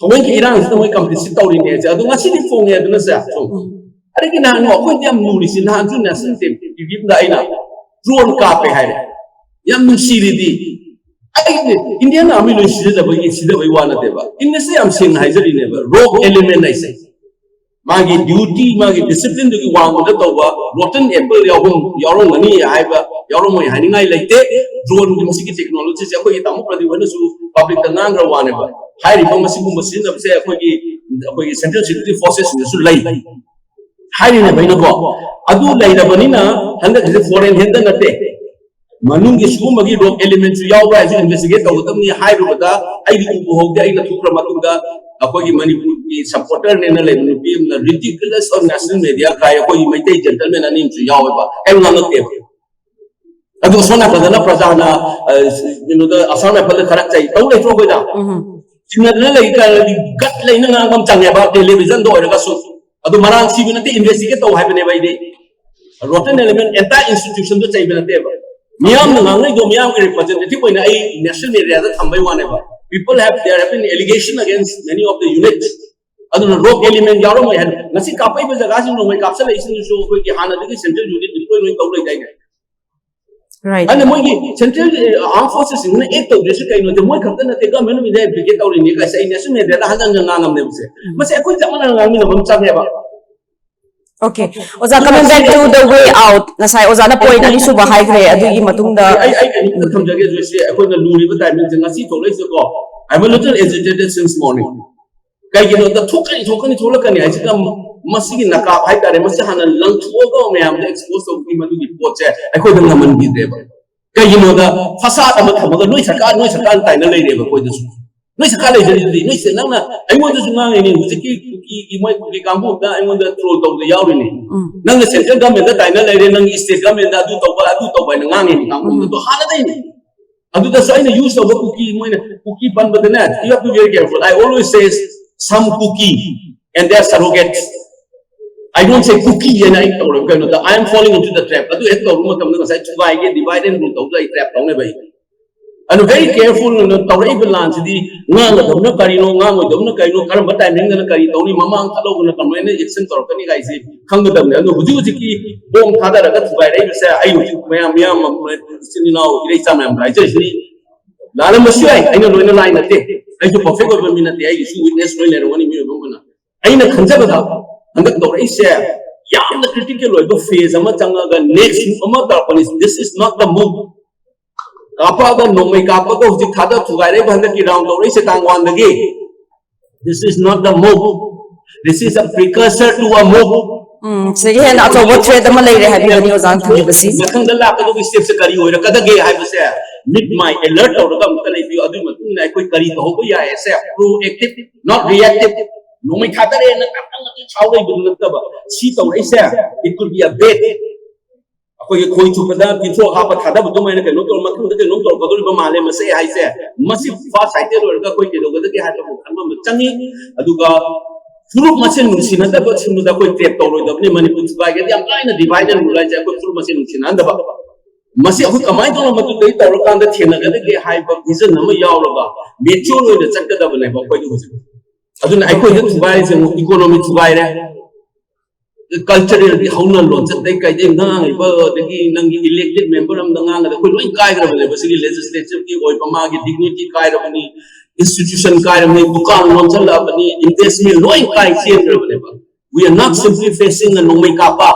ꯊꯑꯣꯏꯒꯤ ꯏꯔꯥꯡꯁꯤꯗ ꯃꯣꯏ complicit ꯇꯧꯔꯤꯅꯦ ꯍꯥꯏꯁꯦ꯫ ꯑꯗꯣ ꯉꯁꯤꯗꯤ ꯐꯣꯡꯉꯦ ꯑꯗꯨꯅ ꯁꯦ, ꯁꯨꯝ ꯑꯗꯒꯤ ꯅꯍꯥꯟ ꯑꯩꯈꯣꯏꯗꯤ ꯌꯥꯝ ꯂꯨꯔꯤꯁꯦ, ꯅꯍꯥꯟꯁꯨ national team ꯌꯨꯝꯗ ꯑꯩꯅ ꯗ꯭ꯔꯣꯟ ꯀꯥꯞꯄꯦ ꯍꯥꯏꯔꯦ꯫ ꯌꯥꯝ ꯅꯨꯡꯁꯤꯔꯤꯗꯤ, ꯑꯩ ꯏꯟꯗꯤꯌꯥꯟ ꯑꯥꯔꯃꯤ ꯂꯣꯏ ꯁꯤꯖꯤꯟꯅꯕꯒꯤ ꯁꯤꯖꯤꯟꯅꯕꯒꯤ ꯋꯥ ꯅꯠꯇꯦꯕ꯫ ꯏꯪꯂꯤꯁꯇ ꯌꯥꯝ ꯁꯦꯡꯅ ꯍꯥꯏꯖꯔꯤꯅꯦꯕ, ꯔꯣꯒ ꯑꯦꯂꯤꯃꯦꯟ ꯍꯥꯏꯁꯦ꯫ ꯃꯥꯒꯤ ꯗ꯭ꯌꯨꯇꯤ, ꯃꯥꯒꯤ ꯗꯤꯁꯤꯄ꯭ꯂꯤꯟꯗꯨꯒꯤ ꯋꯥꯡꯃꯗ ꯇꯧꯕ ꯔꯣꯇꯟ ꯑꯦꯄꯜ ꯌꯥꯎꯔꯝ ꯌꯥꯎꯔꯝꯒꯅꯤ ꯍꯥꯏꯕ, ꯌꯥꯎꯔꯝꯃꯣꯏ ꯍꯥꯏꯅꯤꯡꯉꯥꯏ ꯂꯩꯇꯦ꯫ ꯗ꯭ꯔꯣꯟꯒꯤ ꯃꯁꯤꯒꯤ ꯇꯦꯛꯅꯣꯂꯣꯖꯤꯁꯦ ꯑꯩꯈꯣꯏꯒꯤ ꯇꯥꯃꯣ ꯄ꯭ꯔꯗꯤꯞ ꯍꯣꯏꯅꯁꯨ ꯄꯕ꯭ꯂꯤꯛꯇ ꯉꯥꯡꯈ꯭ꯔ ꯋꯥꯅꯦꯕ꯫ ꯍꯥꯏꯔꯤꯕ ꯃꯁꯤꯒꯨꯝꯕ ꯁꯤꯖꯤꯟꯅꯕꯁꯦ ꯑꯩꯈꯣꯏꯒꯤ ꯑꯩꯈꯣꯏꯒꯤ ꯁꯦꯟꯇ꯭ꯔꯦꯜ ꯁꯦꯀ꯭ꯌꯨꯔꯤꯇꯤ ꯐꯣꯔꯁꯦꯁꯁꯤꯡꯗꯁꯨ ꯂꯩ ꯍꯥꯏꯔꯤꯅꯦꯕ ꯑꯩꯅꯀꯣ꯫ ꯑꯗꯨ ꯂꯩꯔꯕꯅꯤꯅ ꯍꯟꯗꯛꯀꯤꯁꯦ ꯐꯣꯔꯦꯟ ꯍꯦꯟꯗ ꯅꯠꯇꯦ, ꯃꯅꯨꯡꯒꯤ ꯁꯤꯒꯨꯝꯕꯒꯤ ꯔꯣꯒ ꯑꯦꯂꯤꯃꯦꯟꯁꯨ ꯌꯥꯎꯕ꯭ꯔꯥ ꯍꯥꯏꯁꯨ ꯏꯟꯚꯦꯁꯇꯤꯒꯦꯠ ꯇꯧꯒꯗꯕꯅꯤ ꯍꯥꯏꯔꯨꯕꯗ, ꯑꯩꯗꯤ ꯎꯕ ꯍꯧꯗꯦ꯫ ꯑꯩꯅ ꯊꯣꯛꯈ꯭ꯔ ꯃꯇꯨꯡꯗ ꯑꯩꯈꯣꯏꯒꯤ ꯃꯅꯤꯄꯨꯔꯒꯤ ꯁꯄꯣꯔꯇꯔꯅꯦꯅ ꯂꯩꯕ ꯅꯨꯄꯤ ꯑꯃꯅ ꯔꯤꯗꯤꯀꯨꯂꯁ ꯑꯣꯟ ꯅꯦꯁꯅꯦꯜ ꯃꯦꯗꯤꯌꯥ ꯀꯥꯏ, ꯑꯩꯈꯣꯏꯒꯤ ꯃꯩꯇꯩ ꯖꯦꯟꯇꯜꯃꯦꯟ ꯑꯅꯤ ꯑꯃꯁꯨ ꯌꯥꯎꯋꯦꯕ, ꯀꯩꯝ ꯉꯥꯡꯉꯛꯇꯦꯕ꯫ ꯑꯗꯨ ꯑꯁꯣꯝ ꯅꯥꯀꯟꯗꯅ ꯄ꯭ꯔꯖꯥꯅ, ꯑ, ꯀꯩꯅꯣꯗ, ꯑꯁꯥꯝ ꯔꯥꯏꯐꯜꯗ ꯈꯔ ꯆꯩ ꯇꯧ ꯂꯩꯇ꯭ꯔꯣ ꯑꯩꯈꯣꯏꯗ? ꯎꯝ꯫ ꯆꯤꯡꯅꯗꯅ ꯂꯩ ꯀꯥꯏꯅꯗꯤ ꯒꯠ ꯂꯩꯅ ꯉꯥꯡꯕ ꯑꯃ ꯆꯪꯉꯦꯕ, ꯇꯦꯂꯤꯚꯤꯖꯟꯗ ꯑꯣꯏꯔꯒꯁꯨ꯫ ꯑꯗꯨ ꯃꯔꯥꯡ ꯁꯤꯕ ꯅꯠꯇꯦ, ꯏꯟꯚꯦꯁꯇꯤꯒꯦꯠ ꯇꯧ ꯍꯥꯏꯕꯅꯦꯕ ꯑꯩꯗꯤ꯫ ꯔꯣꯇꯟ ꯑꯦꯂꯤꯃꯦꯟ ꯑꯦꯟꯇꯥꯏ ꯏꯟꯁꯇꯤꯇ꯭ꯌꯨꯁꯟꯗꯣ ꯆꯩꯕ ꯅꯠꯇꯦꯕ꯫ ꯃꯤꯌꯥꯝꯅ ꯉꯥꯡꯅꯩꯗꯣ ꯃꯤꯌꯥꯝꯒꯤ ꯔꯤꯄ꯭ꯔꯖꯦꯟꯇꯦꯇꯤꯚ ꯑꯣꯏꯅ ꯑꯩ ꯅꯦꯁꯅꯦꯜ ꯃꯦꯗꯤꯌꯥꯗ ꯊꯝꯕꯩ ꯋꯥꯅꯦꯕ꯫ People have, there have been allegation against many of the units. ꯑꯗꯨꯅ ꯔꯣꯒ ꯑꯦꯂꯤꯃꯦꯟ ꯌꯥꯎꯔꯝꯃꯣꯏ ꯍꯥꯏꯅ ꯉꯁꯤ ꯀꯥꯞꯄꯛꯏꯕ ꯖꯒꯥꯁꯤꯡ ꯅꯣꯡꯃꯩ ꯀꯥꯞꯁꯤꯜꯂꯛꯏꯁꯤꯡꯗꯨꯁꯨ ꯑꯩꯈꯣꯏꯒꯤ ꯍꯥꯟꯅꯗꯒꯤ ꯁꯦꯟꯇ꯭ꯔꯦꯜ ꯌꯨꯅꯤꯠ ꯗꯤꯄ꯭ꯂꯣꯏ ꯂꯣꯏ ꯇꯧ ꯂꯩꯗꯥꯏꯅꯦ? Right. ꯑꯗꯨꯅ ꯃꯣꯏꯒꯤ ꯁꯦꯟꯇ꯭ꯔꯦꯜ ꯑꯥꯔꯝ ꯐꯣꯔꯁꯦꯁꯁꯤꯡꯅ ꯑꯦꯛ ꯇꯧꯗ꯭ꯔꯤꯁꯤ ꯀꯩꯅꯣꯗꯤ ꯃꯣꯏ ꯈꯛꯇ ꯅꯠꯇꯦ, ꯒꯃꯦꯟ ꯑꯣꯐ ꯏꯟꯗꯤꯌꯥ ꯏꯝꯄ꯭ꯂꯤꯀꯦꯠ ꯇꯧꯔꯤꯅꯤ ꯀꯥꯏꯁꯦ ꯑꯩ ꯅꯦꯁꯅꯦꯜ ꯃꯦꯗꯤꯌꯥꯗ ꯍꯟꯖꯟ ꯍꯟꯖꯟ ꯉꯥꯡꯉꯝꯅꯦꯕꯁꯦ꯫ ꯃꯁꯤ ꯑꯩꯈꯣꯏ ꯆꯞ ꯃꯥꯟꯅꯅ ꯉꯥꯡꯃꯤꯟꯅꯕ ꯑꯃ ꯆꯪꯉꯦꯕ꯫ Okay. ꯑꯣꯖꯥ, coming back to the way out, ꯉꯁꯥꯏ ꯑꯣꯖꯥꯅ point ꯑꯅꯤꯁꯨꯕ ꯍꯥꯏꯈ꯭ꯔꯦ, ꯑꯗꯨꯒꯤ ꯃꯇꯨꯡꯗ ꯑꯩ ꯑꯩ ꯀꯩꯅꯣꯝꯇ ꯊꯝꯖꯒꯦ ꯖꯣꯏꯁꯤ, ꯑꯩꯈꯣꯏꯅ ꯂꯨꯔꯤꯕ ꯇꯥꯏꯃꯤꯡꯁꯦ ꯉꯁꯤ ꯊꯣꯛꯂꯛꯏꯁꯦꯀꯣ, I'm a little agitated since morning. ꯀꯩꯒꯤꯅꯣꯗ ꯊꯣꯛꯀꯅꯤ ꯊꯣꯛꯀꯅꯤ ꯊꯣꯛꯂꯛꯀꯅꯤ ꯍꯥꯏꯁꯤꯗ ꯃꯁꯤꯒꯤ ꯅꯀꯥꯞ ꯍꯥꯏꯇꯥꯔꯦ, ꯃꯁꯤ ꯍꯥꯟꯅ ꯂꯪꯊꯣꯛꯑꯒ ꯃꯌꯥꯝꯗ ꯑꯦꯛꯁꯄꯣꯖ ꯇꯧꯕꯒꯤ ꯃꯗꯨꯒꯤ ꯄꯣꯠꯁꯦ ꯑꯩꯈꯣꯏꯗ ꯉꯝꯍꯟꯕꯤꯗ꯭ꯔꯦꯕ꯫ ꯀꯩꯒꯤꯅꯣꯗ ꯐꯁꯥꯠ ꯑꯃ ꯊꯝꯃꯒ ꯅꯣꯏ ꯁꯔꯀꯥꯔ ꯅꯣꯏ ꯁꯔꯀꯥꯔ ꯇꯥꯏꯅ ꯂꯩꯔꯦꯕ ꯑꯩꯈꯣꯏꯗꯁꯨ꯫ ꯅꯣꯏ ꯁꯔꯀꯥꯔ ꯂꯩꯖꯔꯤꯗꯨꯗꯤ ꯅꯣꯏꯁꯦ ꯅꯪꯅ ꯑꯩꯉꯣꯟꯗꯁꯨ ꯉꯥꯡꯉꯤꯅꯦ, ꯍꯧꯖꯤꯛꯀꯤ ꯀꯨꯀꯤꯒꯤ ꯃꯣꯏ ꯀꯨꯀꯤ ꯀꯥꯡꯕꯨ ꯑꯝꯇ ꯑꯩꯉꯣꯟꯗ ꯇ꯭ꯔꯣꯜ ꯇꯧꯕꯗ ꯌꯥꯎꯔꯤꯅꯦ꯫ ꯎꯝ. ꯅꯪꯅ ꯁꯦꯟꯇ꯭ꯔꯦꯜ ꯒꯃꯦꯟꯗ ꯇꯥꯏꯅ ꯂꯩꯔꯦ, ꯅꯪꯒꯤ ꯁ꯭ꯇꯦꯠ ꯒꯃꯦꯟꯗ ꯑꯗꯨ ꯇꯧꯕ ꯑꯗꯨ ꯇꯧꯕ ꯍꯥꯏꯅ ꯉꯥꯡꯉꯤꯅꯦ ꯀꯥꯡꯕꯨꯗꯣ꯫ ꯎꯝ. ꯑꯗꯨ ꯍꯥꯟꯅꯗꯩꯅꯦ꯫ ꯑꯗꯨꯗꯁꯨ ꯑꯩꯅ ꯌꯨꯁ ꯇꯧꯕ ꯀꯨꯀꯤ, ꯃꯣꯏꯅ ꯀꯨꯀꯤ ꯄꯟꯕꯗꯅꯦ, you have to be very careful. I always say some Kuki and their surrogates. I don't say Kuki ꯍꯥꯏꯅ ꯑꯩ ꯇꯧꯔꯕ ꯀꯩꯅꯣꯗ, I am falling into the trap. ꯑꯗꯨ ꯍꯦꯛ ꯇꯧꯔꯨꯕ ꯃꯇꯝꯗ ꯉꯁꯥꯏ ꯊꯨꯒꯥꯏꯒꯦ, divide and rule ꯇꯧꯗ ꯑꯩ ꯇ꯭ꯔꯦꯞ ꯇꯧꯅꯦꯕ ꯑꯩ꯫ ꯑꯗꯨ very careful ꯑꯣꯏꯅ ꯇꯧꯔꯛꯏꯕ ꯂꯥꯟꯁꯤꯗꯤ ꯉꯥꯡꯒꯗꯕꯅ ꯀꯔꯤꯅꯣ, ꯉꯥꯡꯉꯣꯏꯗꯕꯅ ꯀꯔꯤꯅꯣ, ꯀꯔꯝꯕ timing ꯗꯅ ꯀꯔꯤ ꯇꯧꯅꯤ, ꯃꯃꯥꯡ ꯊꯥꯗꯧꯕꯅ ꯀꯃꯥꯏꯅ action ꯇꯧꯔꯛꯀꯅꯤ ꯍꯥꯏꯁꯤ ꯈꯪꯒꯗꯕꯅꯤ꯫ ꯑꯗꯨ ꯍꯧꯖꯤꯛ ꯍꯧꯖꯤꯛꯀꯤ bomb ꯊꯥꯗꯔꯒ ꯊꯨꯒꯥꯏꯔꯛꯏꯕꯁꯦ ꯑꯩ ꯍꯧꯖꯤꯛ ꯃꯌꯥꯝ, ꯃꯤꯌꯥꯝ, ꯏꯆꯤꯟ ꯏꯅꯥꯎ, ꯏꯔꯩ ꯏꯆꯥ ꯃꯌꯥꯝꯗ ꯍꯥꯏꯖꯔꯤꯁꯤꯅꯤ꯫ ꯂꯥꯜꯂꯝꯕꯁꯨ ꯌꯥꯏ, ꯑꯩꯅ ꯂꯣꯏꯅ ꯂꯥꯏ ꯅꯠꯇꯦ, ꯑꯩꯁꯨ perfect ꯑꯣꯏꯕ ꯃꯤ ꯅꯠꯇꯦ, ꯑꯩꯒꯤꯁꯨ witness ꯂꯣꯏ ꯂꯩꯔꯝꯒꯅꯤ ꯃꯤꯑꯣꯏꯕ ꯑꯃꯅ꯫ ꯑꯩꯅ ꯈꯟꯖꯕꯗ ꯍꯟꯗꯛ ꯇꯧꯔꯛꯏꯁꯦ ꯌꯥꯝꯅ critical ꯑꯣꯏꯕ phase ꯑꯃ ꯆꯪꯉꯒ next move ꯑꯃ ꯇꯧꯔꯛꯄꯅꯤ꯫ This is not the move. ꯀꯥꯞꯄꯛꯑꯒ ꯅꯣꯡꯃꯩ ꯀꯥꯞꯄꯒ ꯍꯧꯖꯤꯛ ꯊꯥꯗ ꯊꯨꯒꯥꯏꯔꯛꯏꯕ ꯍꯟꯗꯛꯀꯤ round ꯇꯧꯔꯛꯏꯁꯦ ꯇꯥꯡ one ꯗꯒꯤ꯫ This is not the move. This is a precursor to a move. ꯎꯝ, ꯁꯤꯒꯤ ꯍꯦꯟꯅ ꯑꯆꯧꯕ threat ꯑꯃ ꯂꯩꯔꯦ ꯍꯥꯏꯕꯤꯕꯅꯤ ꯑꯣꯖꯥꯅ ꯊꯝꯕꯤꯕꯁꯤ꯫ ꯃꯊꯪꯗ ꯂꯥꯛꯀꯗꯧꯕ step ꯁꯦ ꯀꯔꯤ ꯑꯣꯏꯔꯛꯀꯗꯒꯦ ꯍꯥꯏꯕꯁꯦ ꯃꯤꯠ ꯃꯥꯏ alert ꯇꯧꯔꯒ ꯑꯃꯨꯛꯇ ꯂꯩꯕꯤꯌꯨ꯫ ꯑꯗꯨꯒꯤ ꯃꯇꯨꯡ ꯏꯟꯅ ꯑꯩꯈꯣꯏ ꯀꯔꯤ ꯇꯧꯍꯧꯕ ꯌꯥꯏ ꯍꯥꯏꯁꯦ proactive, not reactive. ꯅꯣꯡꯃꯩ ꯊꯥꯗꯔꯦꯅ ꯀꯥꯞꯅ ꯉꯥꯛꯇ ꯁꯥꯎ ꯂꯩꯕꯗꯨ ꯅꯠꯇꯕ, ꯁꯤ ꯇꯧꯔꯛꯏꯁꯦ it could be a bait. ꯑꯩꯈꯣꯏꯒꯤ ꯈꯣꯏ ꯆꯨꯞꯄꯗ ꯇꯤꯟꯊ꯭ꯔꯣꯛ ꯍꯥꯞꯄ ꯊꯥꯗꯕ ꯑꯗꯨꯃꯥꯏꯅ ꯀꯩꯅꯣ ꯇꯧꯔ ꯃꯊꯪꯗ ꯀꯩꯅꯣꯝ ꯇꯧꯔꯛꯀꯗꯧꯔꯤꯕ ꯃꯥꯜꯂꯦ꯫ ꯃꯁꯤ ꯍꯥꯏꯁꯦ, ꯃꯁꯤ far sighted ꯑꯣꯏꯔꯒ ꯑꯩꯈꯣꯏ ꯀꯩꯗꯧꯒꯗꯒꯦ ꯍꯥꯏꯕꯕꯨ ꯈꯟꯕ ꯑꯃ ꯆꯪꯉꯤ꯫ ꯑꯗꯨꯒ ꯐꯨꯔꯨꯞ ꯃꯁꯦꯟ ꯅꯨꯡꯁꯤꯅꯗꯕ ꯁꯤꯡꯕꯗ ꯑꯩꯈꯣꯏ trap ꯇꯧꯔꯣꯏꯗꯕꯅꯤ꯫ ꯃꯅꯤꯄꯨꯔ ꯊꯨꯒꯥꯏꯒꯗꯤ ꯌꯥꯝ ꯂꯥꯏꯅ divide and rule ꯍꯥꯏꯁꯦ ꯑꯩꯈꯣꯏ ꯐꯨꯔꯨꯞ ꯃꯁꯦꯟ ꯅꯨꯡꯁꯤꯅꯍꯟꯗꯕ꯫ ꯃꯁꯤ ꯑꯩꯈꯣꯏ ꯀꯃꯥꯏꯅ ꯇꯧꯔꯒ ꯃꯗꯨꯗꯩ ꯇꯧꯔꯀꯥꯟꯗ ꯊꯦꯡꯅꯒꯗꯒꯦ ꯍꯥꯏꯕ vision ꯑꯃ ꯌꯥꯎꯔꯒ mature ꯑꯣꯏꯅ ꯆꯠꯀꯗꯕꯅꯦꯕ ꯑꯩꯈꯣꯏꯗ ꯍꯧꯖꯤꯛ꯫ ꯑꯗꯨꯅ ꯑꯩꯈꯣꯏꯗ ꯊꯨꯒꯥꯏꯔꯤꯁꯦ ꯑꯃꯨꯛ economy ꯊꯨꯒꯥꯏꯔꯦ, cultural ꯗꯤ ꯍꯧꯅ ꯂꯣꯟꯆꯠꯇꯩ ꯀꯩꯗꯩ ꯉꯥꯡꯉꯤꯕ, ꯑꯗꯒꯤ ꯅꯪꯒꯤ elected member ꯑꯃꯗ ꯉꯥꯡꯉꯗ ꯑꯩꯈꯣꯏ ꯂꯣꯏ ꯀꯥꯏꯈ꯭ꯔꯕꯅꯦꯕ꯫ ꯁꯤꯒꯤ legislative ꯀꯤ ꯑꯣꯏꯕ ꯃꯥꯒꯤ dignity ꯀꯥꯏꯔꯕꯅꯤ, institution ꯀꯥꯏꯔꯕꯅꯤ, ꯗꯨꯀꯥꯟ ꯂꯣꯟꯁꯤꯜꯂꯛꯑꯕꯅꯤ, investment ꯂꯣꯏ ꯀꯥꯏ ꯆꯦꯟꯈ꯭ꯔꯕꯅꯦꯕ꯫ We are not simply facing a ꯅꯣꯡꯃꯩ ꯀꯥꯞꯄ꯫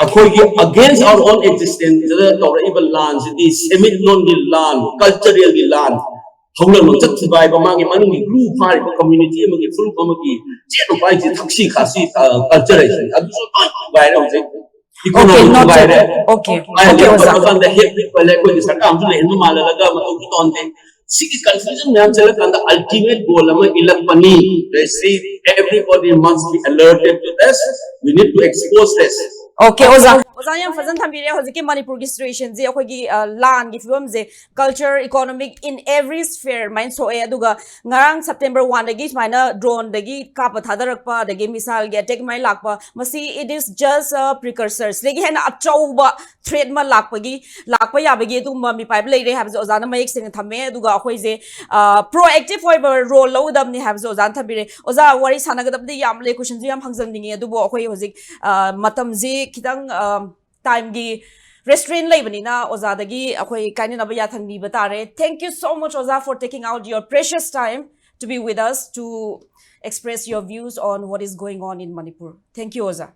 ꯑꯩꯈꯣꯏꯒꯤ against our own existence ꯗ ꯇꯧꯔꯛꯏꯕ ꯂꯥꯟꯁꯤꯗꯤ ꯁꯦꯟꯃꯤꯠꯂꯣꯟꯒꯤ ꯂꯥꯟ, cultural ꯒꯤ ꯂꯥꯟ, ꯍꯧꯅ ꯂꯣꯟꯆꯠ ꯊꯨꯒꯥꯏꯕ, ꯃꯥꯒꯤ ꯃꯅꯨꯡꯒꯤ glue ꯐꯥꯔꯤꯕ community ꯑꯃꯒꯤ, ꯐꯨꯔꯨꯞ ꯑꯃꯒꯤ ꯆꯦꯠ ꯎꯄꯥꯏꯁꯤ ꯊꯛꯁꯤ ꯈꯥꯁꯤ, culture ꯍꯥꯏꯁꯤ ꯑꯗꯨꯁꯨ ꯂꯣꯏ ꯊꯨꯒꯥꯏꯔꯦ ꯍꯧꯖꯤꯛ꯫ Economy Okay, noted. ꯊꯨꯒꯥꯏꯔꯦ꯫ Okay, ꯑꯩꯅ okay, ꯑꯣꯖꯥ꯫ ꯂꯦꯞꯄ ꯀꯥꯟꯗ ꯍꯦꯛ ꯂꯤꯛꯄ ꯂꯩ, ꯑꯩꯈꯣꯏꯒꯤ ꯁꯔꯀꯥꯔ ꯑꯃꯁꯨ ꯂꯩꯍꯟꯕ ꯃꯥꯜꯂꯒ ꯃꯇꯧꯁꯨ ꯇꯧꯍꯟꯗꯦ꯫ ꯁꯤꯒꯤ confusion ꯃꯌꯥꯝ ꯆꯠꯂꯀꯥꯟꯗ ultimate goal ꯑꯃ ꯏꯜꯂꯛꯄꯅꯤ꯫ They say everybody must be alerted to this. We need to expose this. Okay, ꯑꯣꯖꯥ꯫ ꯑꯣꯖꯥ ꯌꯥꯝ ꯐꯖꯅ ꯊꯝꯕꯤꯔꯦ꯫ ꯍꯧꯖꯤꯛꯀꯤ ꯃꯅꯤꯄꯨꯔꯒꯤ ꯁꯤꯆꯨꯋꯦꯁꯟꯁꯦ ꯑꯩꯈꯣꯏꯒꯤ ꯑ, ꯂꯥꯟꯒꯤ ꯐꯤꯕꯝꯁꯦ culture, economic, in every sphere ꯃꯥꯏꯅ ꯁꯣꯛꯑꯦ꯫ ꯑꯗꯨꯒ ꯉꯔꯥꯡ ꯁꯦꯞꯇꯦꯝꯕꯔ ꯋꯥꯟꯗꯒꯤ ꯁꯨꯃꯥꯏꯅ ꯗ꯭ꯔꯣꯟꯗꯒꯤ ꯀꯥꯞꯄ ꯊꯥꯗꯔꯛꯄ, ꯑꯗꯒꯤ ꯃꯤꯁꯥꯏꯜꯒꯤ ꯑꯦꯇꯦꯛ ꯃꯥꯏꯅ ꯂꯥꯛꯄ, ꯃꯁꯤ it is just a precursor, ꯁꯤꯗꯒꯤ ꯍꯦꯟꯅ ꯑꯆꯧꯕ ꯊ꯭ꯔꯦꯠ ꯑꯃ ꯂꯥꯛꯄꯒꯤ ꯂꯥꯛꯄ ꯌꯥꯕꯒꯤ ꯑꯗꯨꯒꯨꯝꯕ ꯃꯤꯄꯥꯏꯕ ꯂꯩꯔꯦ ꯍꯥꯏꯕꯁꯦ ꯑꯣꯖꯥꯅ ꯃꯌꯦꯛ ꯁꯦꯡꯅ ꯊꯝꯃꯦ꯫ ꯑꯗꯨꯒ ꯑꯩꯈꯣꯏꯁꯦ ꯄ꯭ꯔꯣꯑꯦꯛꯇꯤꯚ ꯑꯣꯏꯕ ꯔꯣꯜ ꯂꯧꯒꯗꯕꯅꯤ ꯍꯥꯏꯕꯁꯦ ꯑꯣꯖꯥꯅ ꯊꯝꯕꯤꯔꯦ꯫ ꯑꯣꯖꯥ, ꯋꯥꯔꯤ ꯁꯥꯟꯅꯒꯗꯕꯗꯤ ꯌꯥꯝ ꯂꯩ, ꯀꯣꯏꯁꯟꯁꯨ ꯌꯥꯝ ꯍꯪꯖꯅꯤꯡꯉꯦ, ꯑꯗꯨꯕꯨ ꯑꯩꯈꯣꯏ ꯍꯧꯖꯤꯛ ꯑ, ꯃꯇꯝꯁꯤ ꯈꯤꯇꯪ ꯇꯥꯏꯝꯒꯤ ꯔꯦꯁꯇ꯭ꯔꯦꯟ ꯂꯩꯕꯅꯤꯅ ꯑꯣꯖꯥꯗꯒꯤ ꯑꯩꯈꯣꯏ ꯀꯥꯏꯅꯅꯕ ꯌꯥꯊꯪ ꯅꯤꯕ ꯇꯥꯔꯦ꯫ Thank you so much, ꯑꯣꯖꯥ, for taking out your precious time to be with us to express your views on what is going on in Manipur. Thank you, ꯑꯣꯖꯥ꯫